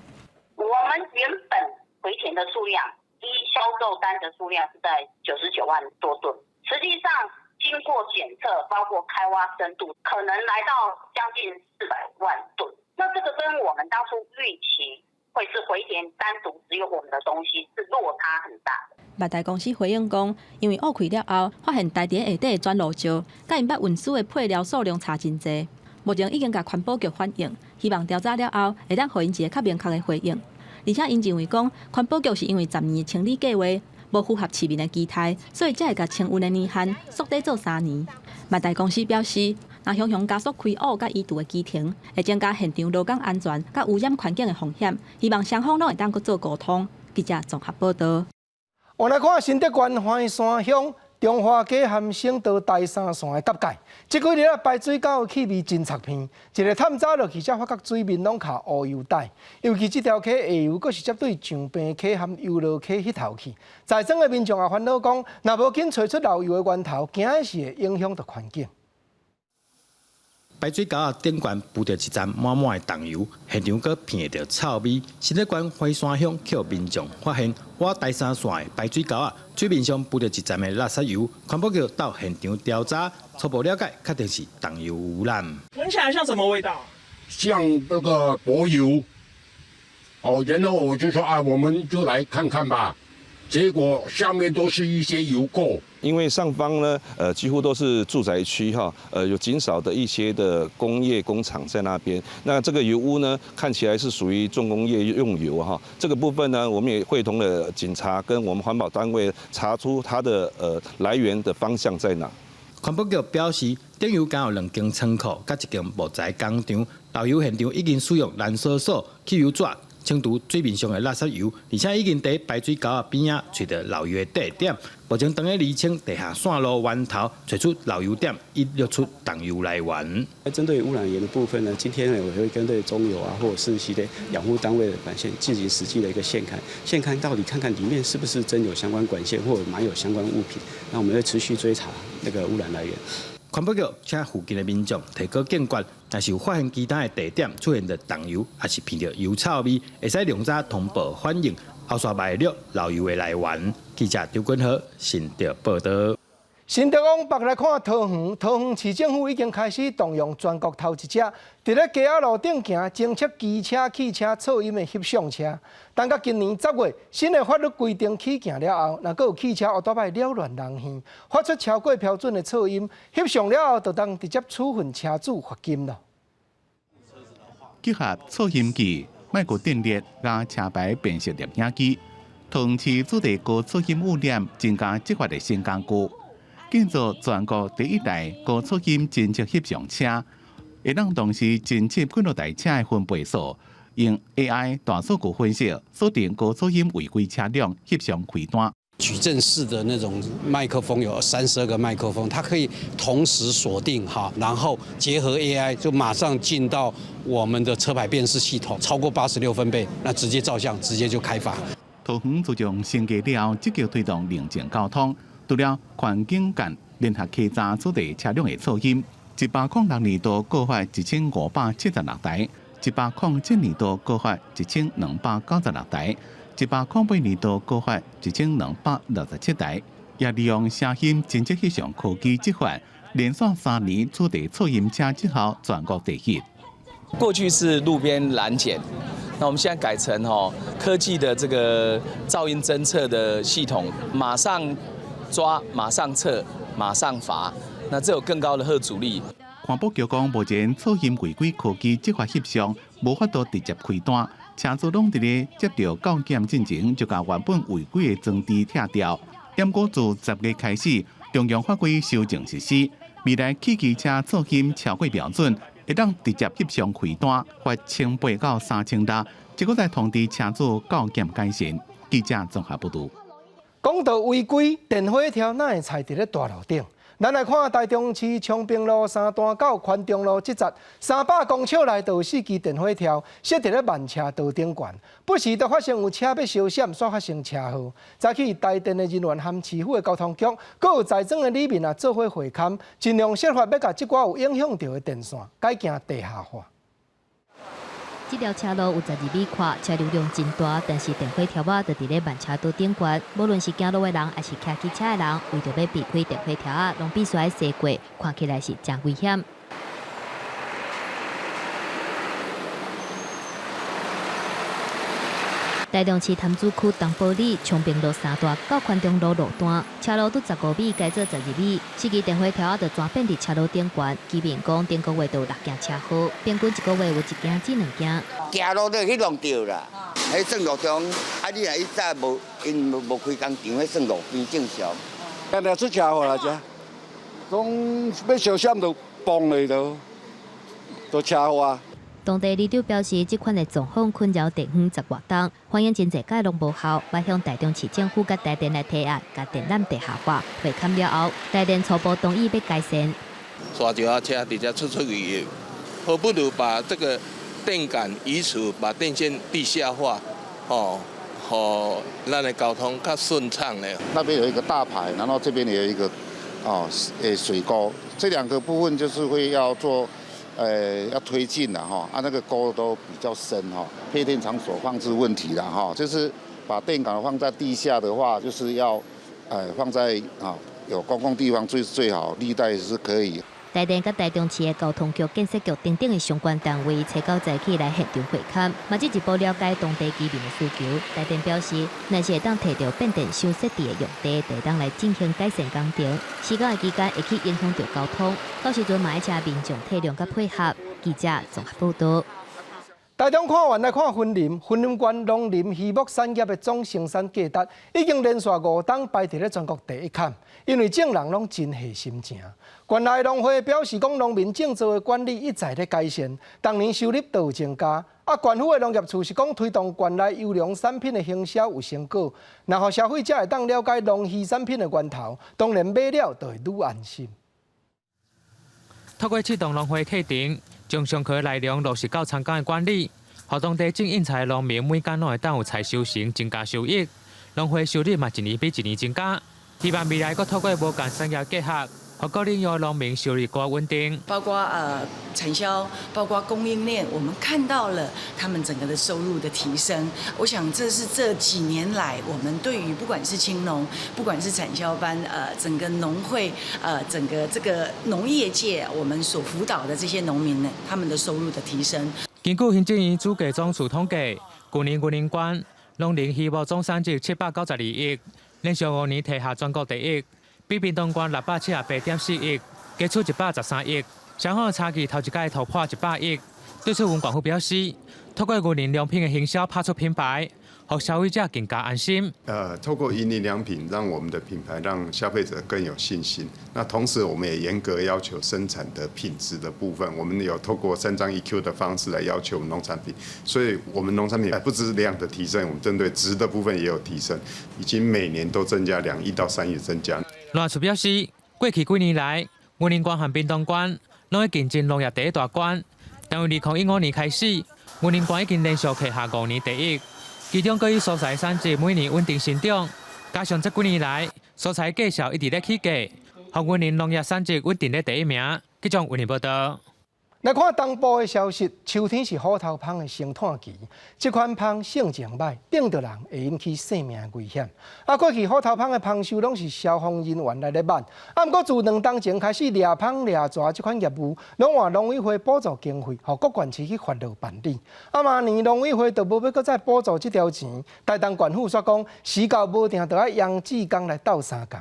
我們原本回填的數量，依銷售單的數量是在99萬多噸。實際上，經過檢測，包括開挖深度，可能來到將近400萬噸。那這個跟我們當初預期會是回填單獨只有我們的東西，是落差很大的。萬大公司回應講，因為挖開了後，發現刣佇下底的轉爐石，佮𪜶捌運輸的配料數量差真濟。目前已經共環保局反映，希望調查了後，會當予𪜶一个較明確的回應。而且𪜶認為講，環保局是因為10年的清理計劃，無符合市民的期待，所以才會共清運的年限縮短做3年。萬大公司表示，若雄雄加速開挖佮移除的工程，會增加現場勞工安全佮污染環境的風險，希望雙方攏會當閣做溝通。記者綜合報導。我來看新竹縣歡山鄉中華街和省道台三線的結界，這幾日啊排水溝的氣味真刺鼻，一个探查落去才發覺水面攏卡烏油帶，尤其這條溪下游閣是接對上坪溪和遊樂溪彼頭去，在場的民眾也煩惱講，若無緊揣出漏油的源頭，驚的是會影響著環境。排水溝仔頂懸浮著一層滿滿的重油，現場閣鼻著臭味。新竹縣歡山鄉予民眾發現，倚台三線的排水溝仔，水面上浮著一層的垃圾油，環保局到現場調查，初步了解，確定是重油污染。聞起來像什麼味道？像那個柏油。哦，然後我就說啊，我們就來看看吧。結果下面都是一些油垢。因為上方呢，幾乎都是住宅區哈，有僅少的一些的工業工廠在那邊。那這個油污呢，看起來是屬於重工業用油哈。這個部分呢，我們也會同了警察跟我們環保單位查出它的來源的方向在哪。環保局表示，頂油間有兩間倉庫，佮一間木材工廠，漏油現場已經使用攔鎖索、汽油紙清除水面上的垃圾油，而且已經佇排水溝仔邊仔揣著漏油的地點，目前正咧釐清地下線路源頭，揣出漏油點，以掠出重油來源。針對污染源的部分呢，今天呢，我會跟對中油啊，或者是一些養護單位的管線進行實際的一個現勘，現勘到底看看裡面是不是真有相關管線或者埋有相關物品，那我們會持續追查那個污染來源。環保局請附近的民眾提高警覺，若是有發現其他的地點出現著重油，抑是鼻著油臭味，會使量早通報反映，後續會掠漏油的來源。記者張君和新竹報導。新竹往北來看桃園，桃園市政府已經開始動用全國頭一隻，佇咧街仔路頂行偵測機車、汽車噪音的翕相車。等到今年10月，新的法律規定起行了後，若閣有汽車烏多擺擾亂人耳，發出超過標準的噪音，翕相了後，就當直接處分車主罰金囉。結合噪音計、麥克電力佮車牌辨識攝影機，桃園市主題高噪音污染增加執法的新工具。建造全國第一台高噪音偵測翕相車，會當同時偵測幾落台車的分貝數，用 AI 大數據分析，鎖定高噪音違規車輛，翕相開單。矩陣式的那種麥克風有32個麥克風，它可以同時鎖定哈，然後結合 AI 就馬上進到我們的車牌辨識系統，超過86分貝，那直接照相，直接就開罰。桃園自從升格了後，積極推動寧靜交通。除了環境局聯合稽查主題車輛的噪音，106年度告發1576台，107年度告發1296台，108年度告發1267台，也利用聲音偵測翕相科技執法，連續3年主題噪音車績效全國第一。過去是路邊攔檢，那我們現在改成吼科技的這個噪音偵測的系統，馬上抓，馬上測，馬上罰，那這有更高的嚇阻力。環保局講，目前噪音違規科技執法翕相無法度直接開單，車主攏佇咧接著告檢進前就共原本違規的裝置拆掉。毋過自10月開始，中央法規修正實施，未來汽機車噪音超過標準，會當直接翕相開單，罰1800到3600，這閣再通知車主告檢改善。記者綜合報導。講到違規，電火條哪會踩佇咧大路頂？咱來看台中市昌平路三段到寬中路這節300公尺內就有四支電火柱，設佇咧慢車道頂懸，不時都發生有車欲相閃，煞發生車禍。早起台電的人員和市府的交通局，閣有在場的里民啊，做伙會勘，盡量設法欲共這寡有影響著的電線改行地下化。這條車路有12米闊，車流量真大，但是電火柱仔就佇咧慢車道頂懸，無論是行路的人，抑是騎機車的人，為著欲避開電火柱仔，攏必須愛踅過，看起來是誠危險。台中市潭子區東埔里昌平路三段到寬中路路段，車路對15米改做12米，四支電火柱仔就全變佇車路頂懸。居民講，頂個月就有六件車禍，平均一個月有一件至兩件。行路都去弄著啦，彼算路中，啊你若以早無𪜶無開工場，彼算路邊正常。定定出車禍啦，遮，講欲相閃就碰落就，就車禍啊。當地里長表示，這款的狀況困擾地方十外冬，反映真濟屆攏無效，欲向台中市政府佮台電來提案，共電纜地下化。會勘了後，台電初步同意欲改善。沙石仔車佇遮出出入入，何不如把這個電桿移除，把電線地下化，哦，予咱的交通較順暢咧。那邊有一個大排，然後這邊也有一個，哦，水溝，這兩個部分就是會要做。要推進了哈，啊，那個溝都比較深哈，配電場所放置問題啦哈，就是把電桿放在地下的話，就是要，放在啊有公共地方最最好，歷代是可以。台電佮台中市的交通局、建設局等等的相關單位，初九早起來現場會勘，嘛進一步了解當地居民的需求。台電表示，若是會當提著變電所設置的用地，就會當來進行改善工程。施工的期間會去影響著交通，到時陣嘛愛請民眾體諒佮配合。記者綜合報道。台中看完來看雲林，雲林縣農林漁牧產業的總生產價值已經連續五冬排佇咧全國第一坎，因為種人攏真下心情。縣內農會表示講，農民種作的管理一再咧改善，逐年收入都有增加。啊，縣府的農業處是講推動縣內優良產品的行銷有成果，若予消費者會當了解農漁產品的源頭，當然買了就會愈安心。透過啟動農會課程，將上課內容落實到田間的管理，予當地種應菜的農民每工攏會當有採收成，增加收益，農會收入嘛一年比一年增加。希望未來閣透過無仝產業結合，予各領域農民收入更穩定。包括產銷，包括供應鏈，我們看到了他們整個的收入的提升。我想這是這幾年來我們對於不管是青農，不管是產銷班，整個農會，整個這個農業界，我們所輔導的這些農民呢，他們的收入的提升。根據行政院主計總處統計，去年雲林縣農林漁牧總產值792億，連續5年提下全國第一。比屏東縣678.4億，加出113億，雙方差距頭一擺突破100億。對此，阮縣府表示，透過雲林良品的行銷，拍出品牌，予消費者更加安心。透過雲林良品，讓我們的品牌讓消費者更有信心。那同時，我們也嚴格要求生產的品質的部分，我們有透過三張一 Q 的方式來要求農產品，所以我們農產品不只是量的提升，我們針對質的部分也有提升，已經每年都增加2億到3億增加。農業處表示，過去幾年來，雲林縣和屏東縣攏會競爭農業第一大縣。但由2015年開始，雲林縣已經連續拿下5年第一，其中閣以蔬菜產值每年穩定成長，加上這幾年來蔬菜價數一直咧起價，予雲林農業產值穩定咧第一名。記者雲林報道。來看東部的消息，秋天是虎頭蜂的生湠期，這款蜂性情䆀，叮著人會引起性命危險。啊，過去虎頭蜂的蜂收攏是消防人員來咧挽，啊，毋過自兩冬前開始掠蜂掠蛇這款業務，攏換農委會補助經費，予各縣市去發落辦理。啊，明年農委會就無欲閣再補助這條錢。台東縣府煞講，時到無定，就愛揚志工來鬥相共。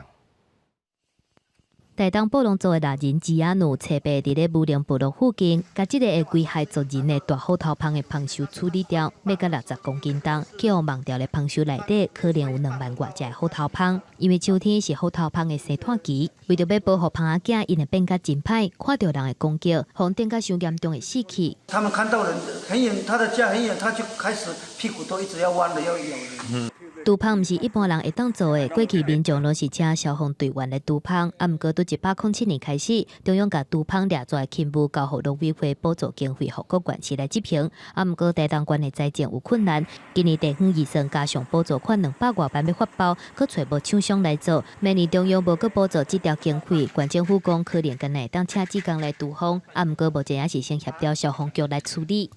台東布農族的獵人吉亞努，初八佇咧武陵部落附近，共這個會危害族人的大虎頭蜂的蜂蝮處理掉，欲甲60公斤重，去予網牢的蜂蝮內底可能有2萬外隻虎頭蜂。因為秋天是虎頭蜂的生湠期，為著欲保護蜂仔囝，𪜶會變甲真歹，看著人會攻擊，予人叮甲傷嚴重會死去。他們看到人很遠，他的家很遠，他就開始屁股都一直要彎的，要咬人。除蜂毋是一般人會當做的，過去民眾攏是請消防隊員來除蜂，啊，毋過對107年開始，中央共除蜂掠蛇的勤務交予農委會補助經費，予各縣市來執行。啊，毋過台東縣的財政有困難，今年地方預算加上補助款200外萬欲發包，閣揣無廠商來做。明年中央無閣補助這條經費，縣政府講可能干焦會當請志工來除蜂，啊，毋過目前也是先協調消防局來處理。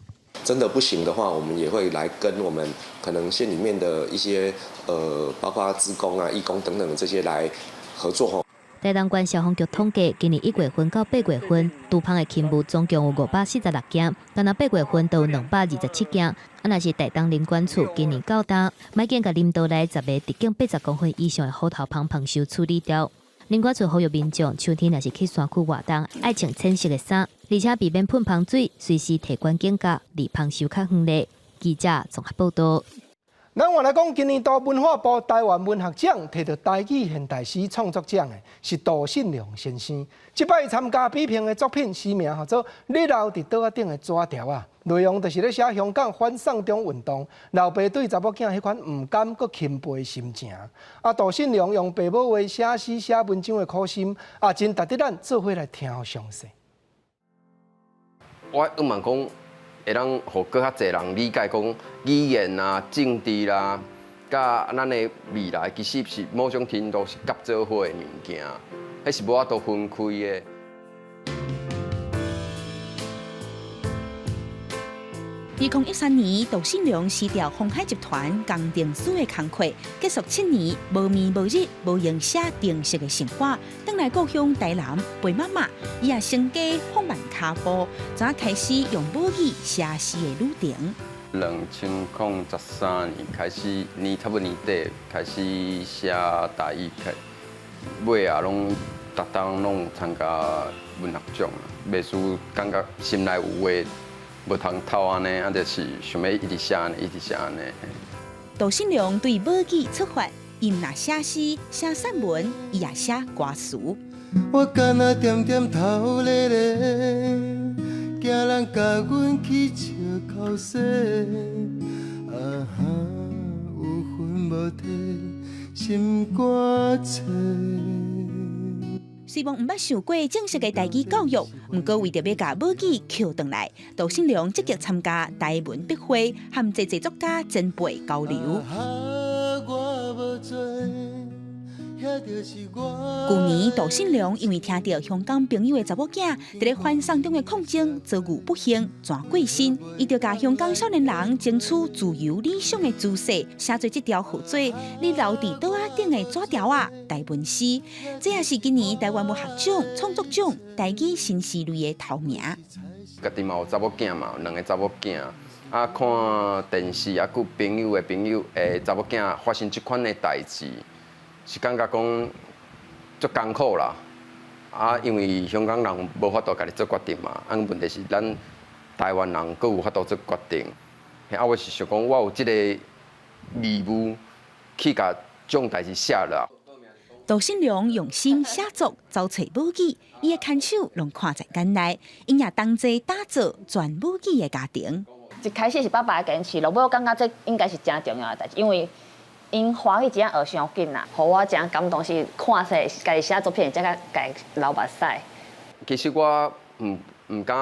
真的不行的話，我們也會來跟我們可能縣裡面的一些包括志工啊、義工等等的這些來合作吼。台東縣消防局統計，今年1月份到8月份，除蜂的勤務總共有546件，干焦8月份就有227件。啊，若是台東林管處今年到今，已經共林道內10個直徑80公分以上的虎頭蜂蜂蝮處理掉。林管處呼籲民眾，秋天若是去山區活動，愛穿淺色的衫，而且避免噴蜂水，隨時提懸警覺，離蜂蝮較遠咧。記者綜合報道。咱換來講，今年度文化部台灣文學獎提著台語現代詩創作獎的是杜信良先生。這擺參加比評的作品，詩名號做《你留佇桌仔頂的紙條仔》，內容就是咧寫香港反送中運動，老爸對查某囝彼款毋甘閣欽佩的心情。啊，杜信良用爸母話寫詩寫文章的苦心，啊，真值得咱做伙來聽詳細。我希望講，會當予閣較濟人理解講語言啊、政治啦，佮咱的未來其實是某種程度是合做伙的物件，彼是無法度分開的。2013年，杜信良辭掉鴻海集團工程師的工課，結束7年無眠無日、無閒寫程式的生活，轉來故鄉台南陪媽媽，伊也成家放慢跤步，怎開始用母語寫詩的旅程。2013年開始，年差不多年底開始寫台語，尾仔攏逐冬攏有參加文學獎，袂輸感覺心內有話。無通透按呢，啊，就是想欲一直寫按呢，一直寫按呢。杜信良對母語出發，伊毋若寫詩、寫散文，伊也寫歌詞。我干焦恬恬頭咧咧，驚人共阮起笑口舌，啊哈，有魂無體，心肝切。雖罔毋捌受過正式的台語教育，毋過為著欲共母語抾轉來，杜信良積極參加台文筆會，和濟濟作家前輩交流。舊年，杜信良因為聽著香港朋友的查某囝佇咧反送中的抗爭遭遇不幸，逝過身，伊就共香港少年人爭取自由理想的姿勢，寫做這條號做你留佇桌仔頂的紙條仔台文詩，這也是今年台灣文學獎創作獎台語新詩類的頭名。家己嘛有查某囝嘛，兩个查某囝，啊，看電視啊，佮朋友的朋友的查某囝發生這款的代誌。是感覺講足艱苦啦，啊，因為香港人無法度家己做決定嘛，啊，問題是咱台灣人閣有法度做決定。啊，我是想講，我有這個義務去共這種代誌寫落。杜信良用心寫作，走揣母語，伊的牽手攏看在眼內，𪜶也同齊打造全母語的家庭。一開始是爸爸的堅持，落尾我感覺這應該是誠重要的代誌，因為𪜶歡喜真學傷緊啦，予我誠感動是看勢家己寫作品，才較家流目屎。其實我毋敢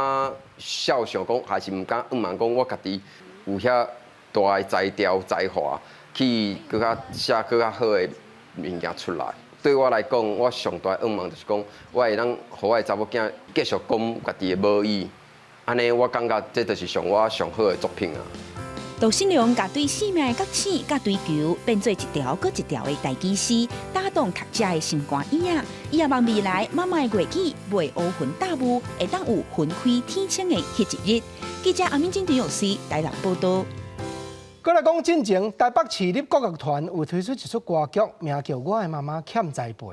肖想講，還是毋敢向望講，我家己有遐大的才調才華，去閣較寫閣較好的物件出來。對我來講，我上大的願望就是講，我會當予我的查某囝繼續講家己的母語，按呢我感覺這就是上我上好的作品啊。杜信良共對生命的覺醒、佮追求，變做一條閣一條的台語詩，打動讀者的心肝耳仔。伊也望未來媽媽的粵語袂烏雲罩霧，會當有雲開天晴的彼一日。記者阿敏晶、陳玉思台南報導。閣來講進前，台北市立國樂團有推出一齣歌劇，名叫《我的媽媽欠栽培》，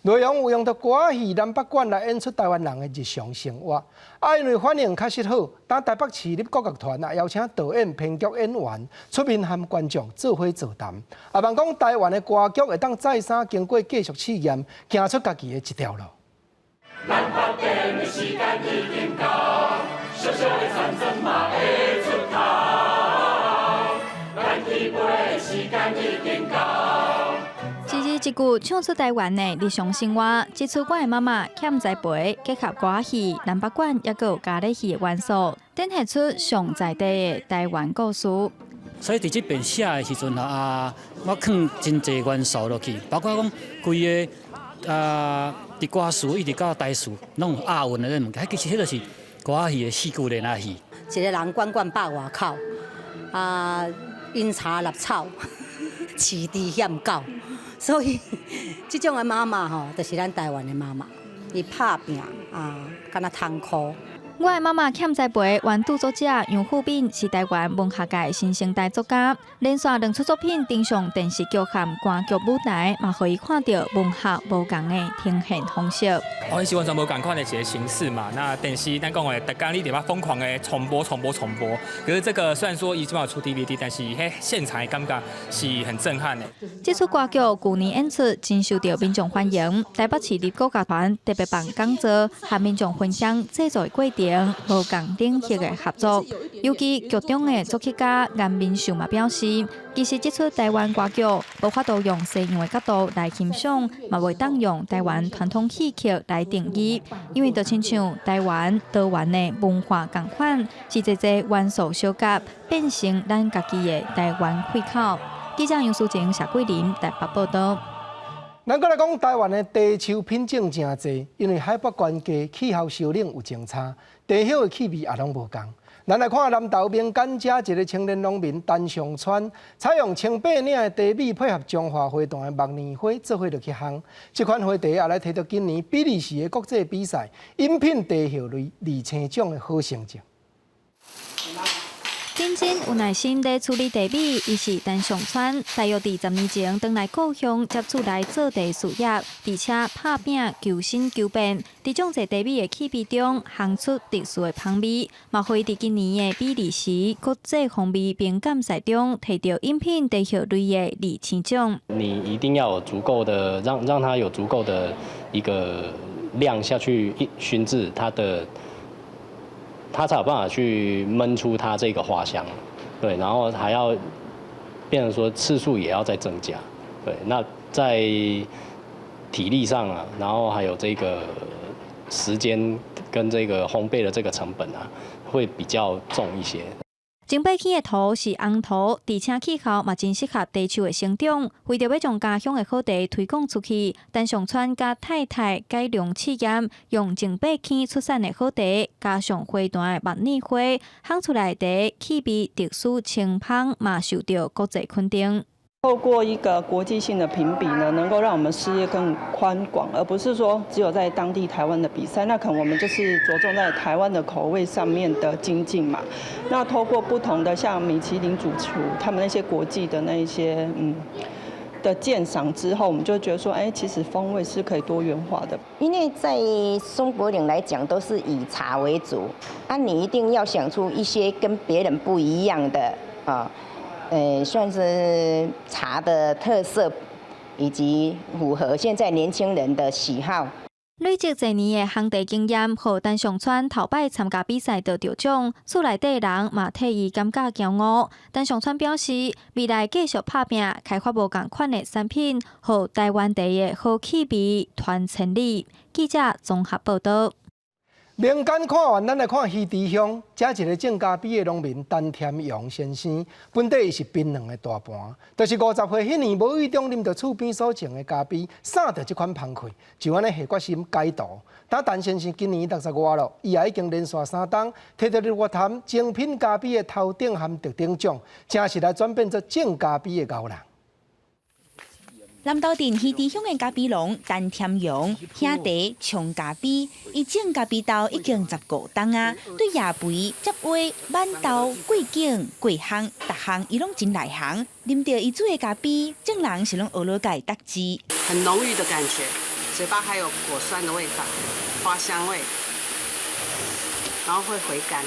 內容有用著歌仔戲南北管來演出台灣人的日常生活。啊，因為反應確實好，當台北市立國樂團也邀請導演、編劇演員出面和觀眾做伙座談。啊，望講台灣的歌劇會當再三經過繼續試驗，行出家己的一條路。咱發展的時間已經到，小小的戰爭嘛會出頭。咱起飛的時間已經到。一字一句唱出台灣的日常生活，這齣我的媽媽欠栽培，結合歌仔戲、南北管，抑閣有咖喱戲的元素，展現出上在地的台灣故事。所以佇這邊寫的時陣啊，我放真濟元素落去，包括講規个啊，佇歌詞一直到台詞，攏有押韻的這物件，彼其實彼就是歌仔戲的四句連仔戲。一个人管管百外口，啊，飲茶納草，飼豬嫌狗，所以這種的媽媽吼，就是咱台灣的媽媽，伊拍拚啊，敢若艱苦。我的媽媽欠栽培，原著作者楊富敏是台灣文學界新生代作家，連續兩齣作品登上電視劇和歌劇舞台，嘛予伊看著文學無仝的呈現方式。哦，伊是完全無仝款的一个形式嘛。那電視咱講的，逐工你佇遐瘋狂的重播、重播、重播。可是這個雖然說伊這擺有出 DVD，但是彼現場的感覺是很震撼的。這齣歌劇舊年演出真受著民眾歡迎，台北市立國樂團特別辦講座，和民眾分享製作的過程。無仝領域的合作，尤其劇中的作曲家顏明秀嘛表示，其實這齣台灣歌劇無法度用西洋的角度來欣賞，嘛袂當用台灣傳統戲曲來定義，因為就親像台灣多元的文化仝款，是濟濟元素相夾，變成咱家己的台灣氣口。記者楊淑靜、謝桂林台北報導。咱閣來講，台灣的茶樹品種誠濟，因為海拔懸低，氣候燒冷有真差，茶葉的氣味也攏無仝。咱來看南投民間遮一个青年農民陳尚川，採用清白嶺的茶米配合彰化花壇的木棉花做伙落去烘，這款花茶也來提著今年比利時的國際比賽飲品茶葉類二星獎的好成績。認真有耐心咧處理茶米，伊是陳尚川，大約佇10年前轉來故鄉接觸來做茶事業，而且拍拚求新求變，佇種植茶米的氣味中，烘出特殊的香味，嘛予伊佇今年的比利時國際風味評鑑賽中，提著飲品茶葉類的二星獎。你一定要有足夠的，讓它有足夠的一個量下去燻製它的。它才有辦法去燜出它這個花香，對，然後還要變成說次數也要再增加，對，那在體力上啊，然後還有這個時間跟這個烘焙的這個成本啊，會比較重一些。松柏坑的土是紅土，而且氣候嘛真適合茶樹的生長。為著欲將家鄉的好茶推廣出去，陳尚川佮太太改良試驗，用松柏坑出產的好茶，加上花壇的木棉花，烘出來的茶氣味特殊清芳，嘛受著國際肯定。透過一個國際性的評比呢，能夠讓我們事業更寬廣，而不是說只有在當地台灣的比賽。那可能我們就是着重在台灣的口味上面的精進嘛。那透過不同的像米其林主廚，他們那些國際的那一些的鑑賞之後，我們就覺得說，哎，其實風味是可以多元化的。因為在松柏嶺來講，都是以茶為主，啊，你一定要想出一些跟別人不一樣的啊。算是茶的特色，以及符合現在年輕人的喜好。累積濟年的烘茶經驗，予陳尚川頭擺參加比賽就得獎，厝內底人嘛替伊感覺驕傲。陳尚川表示，未來繼續拍拚，開發無仝款的產品，予台灣茶的好氣味傳千里。記者綜合報導。民間看完，咱來看魚池鄉，遮一个種咖啡的農民陳添陽先生，本底伊是檳榔的大盤，就是50歲彼年，無意中啉著厝邊所種的咖啡，捎著這款芳氣，就按呢下決心改道。但陳先生今年60外了，伊也已經連續三冬提著日月潭精品咖啡的頭等和特等獎，正式來轉變做種咖啡的高人。南投鎮魚池鄉的咖啡農陳添陽兄弟沖咖啡，伊種咖啡豆已經15冬啊，對芽肥、接花、挽豆、過景、過烘，逐項伊攏真內行。啉著伊煮的咖啡，眾人是攏學落共伊觸舌。很濃郁的感覺，嘴巴還有果酸的味道，花香味，然後會回甘。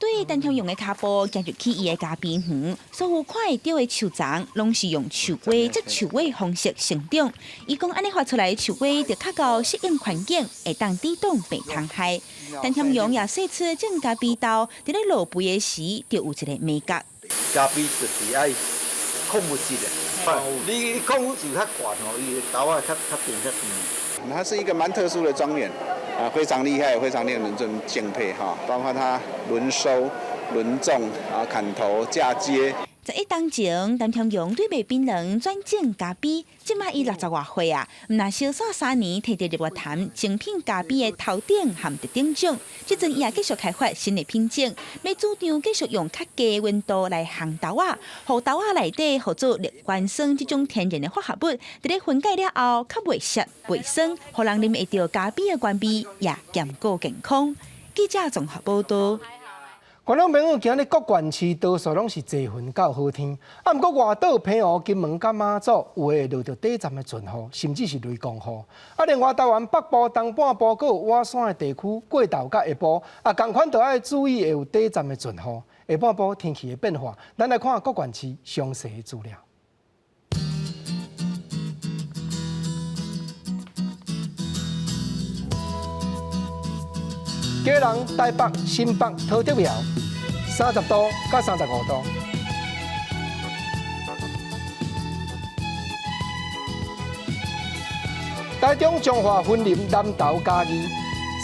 對陳添陽的跤步行入去伊的咖啡園，所有看會著的樹叢，攏是用樹瓜接樹尾方式成長。伊講按呢發出來的樹瓜，就較夠適應環境，會當抵擋病蟲害。陳添陽也說出種咖啡豆，佇咧落肥的時，就有一个眉角。咖啡就是愛礦物質的，你礦物質較懸吼，伊的豆仔較甜較甜。它是一個蠻特殊的莊園。啊，非常厲害，非常令人敬佩哈！包括它輪收、輪種啊、砍頭、嫁接。11冬前，陳添榮對賣檳榔轉種咖啡，這馬伊60外歲啊，毋但相續3年提著日月潭精品咖啡的頭等和特等獎。這陣伊也繼續開發新的品種，欲主張繼續用較低溫度來烘豆仔，予豆仔內底號做綠原酸這種天然的化合物，佇咧分解了後較袂澀袂酸，予人啉會著咖啡的原味，也兼顧健康。記者綜合報道。觀眾朋友，今日各縣市多數攏是齊雲到好天，啊，毋過外島澎湖、金門佮馬祖有的會落著短暫的陣雨，甚至是雷公雨。啊，另外台灣北部、東半部閣有倚山的地區，過晝佮下晡啊，仝款都愛注意會有短暫的陣雨。下半晡天氣的變化，咱來看各縣市詳細的資料。基隆、台北、新北、桃竹苗，30度到35度。台中、彰化、雲林、南投、嘉義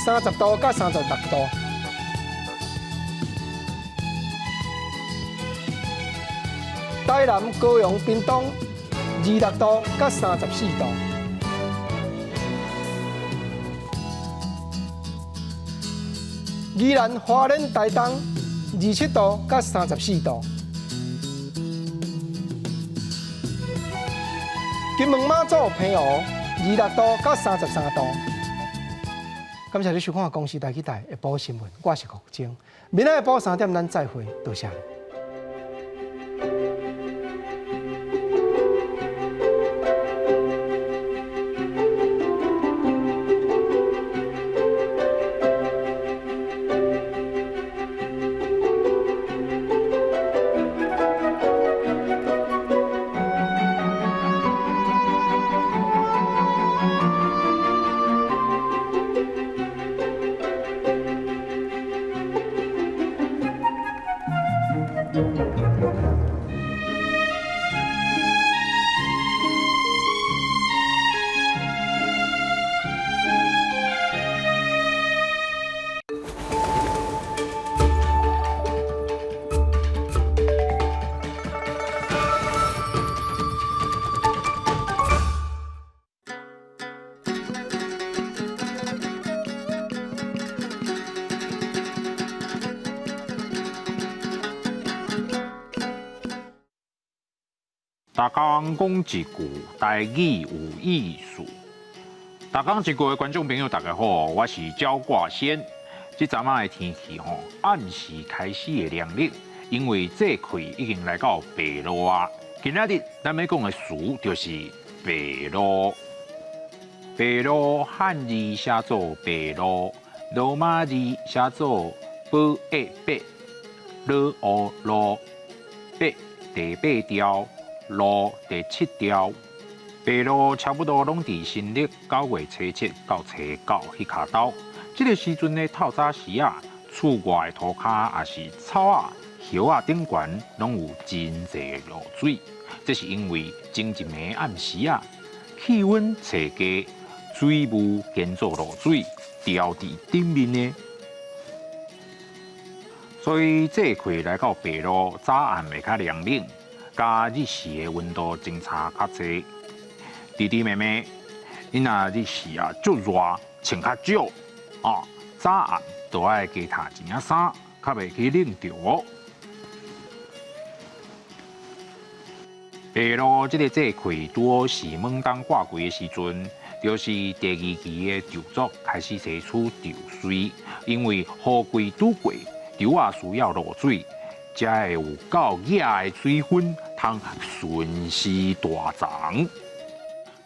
，30度到36度。台南、高雄、屏東，26度到34度。宜蘭、花蓮、台東，27度到34度。金門、馬祖、澎湖，26度到33度。感謝你收看《公視台語台》下晡新聞，我是國晶。明仔下晡3點，咱再會，多謝。逐工講一句台語有意思。逐工一句的觀眾朋友，大家好，我是焦掛先。這陣仔的天氣吼，暗時開始會涼冷，因為節氣已經來到白露啊。今仔日咱欲講的詞就是白露。白露漢字寫做白露，羅馬字寫做寶一白，魯烏露白第八調。露第七條，白露差不多攏佇新曆9月初七到初九彼跤兜。這個時陣的透早時啊，厝外塗跤也是草仔、葉仔頂懸，攏有真濟露水。這是因為前一暝暗時啊，氣溫揣低，水霧兼做露水，掉佇頂面的。所以這季來到白露，早暗會較涼冷。佮日時的溫度相差較濟，弟弟妹妹，你若日時啊足熱，穿較少，啊早暗都愛加罩一領衫，較袂去冷著哦。白露這個節氣拄好是猛冬掛季的時陣，就是第二期的稻作開始提出稻穗，因為雨季拄過，稻仔需要露水。才會有夠額的水分，通順勢大長。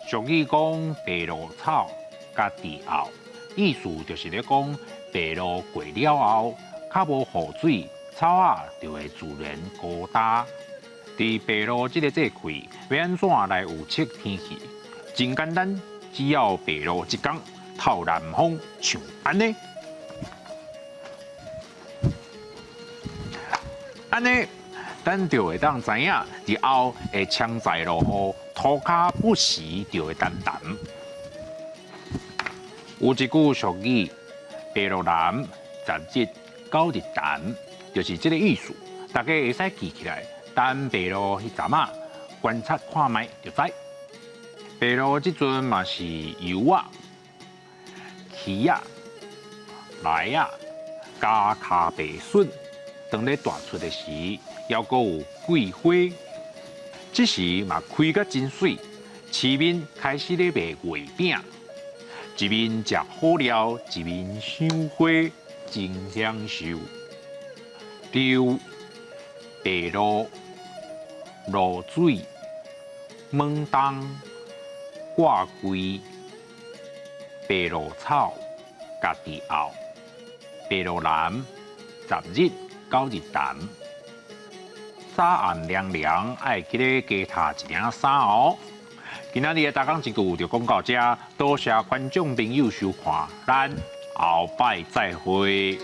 俗語講白露草佮地後，意思就是咧講白露過了後，較無雨水，草仔就會自然高大。佇白露這個節氣，欲按怎來預測天氣？真簡單，只要白露一工，透南風，像按呢。按呢，咱就會當知影，日後會槍在落雨，塗跤不時就會澹澹。有一句俗語：白露南，十日九日澹，就是這個意思。大家會使記起來，逐等白露彼陣仔，觀察看覓就知。白露這陣嘛是柚仔、柿仔、梨仔佮跤白筍，當咧大出的時，猶閣有桂花，這時嘛開甲真媠，市面開始咧賣月餅，一面食好料，一面賞花，真享受。溜白露、露水、猛冬、掛櫃、白露草、家己後、白露南、十日、九日潭。早暗涼涼，愛記得加疊一領衫哦。今仔日的逐工一句就講到這，多謝觀眾朋友收看，咱後擺再會。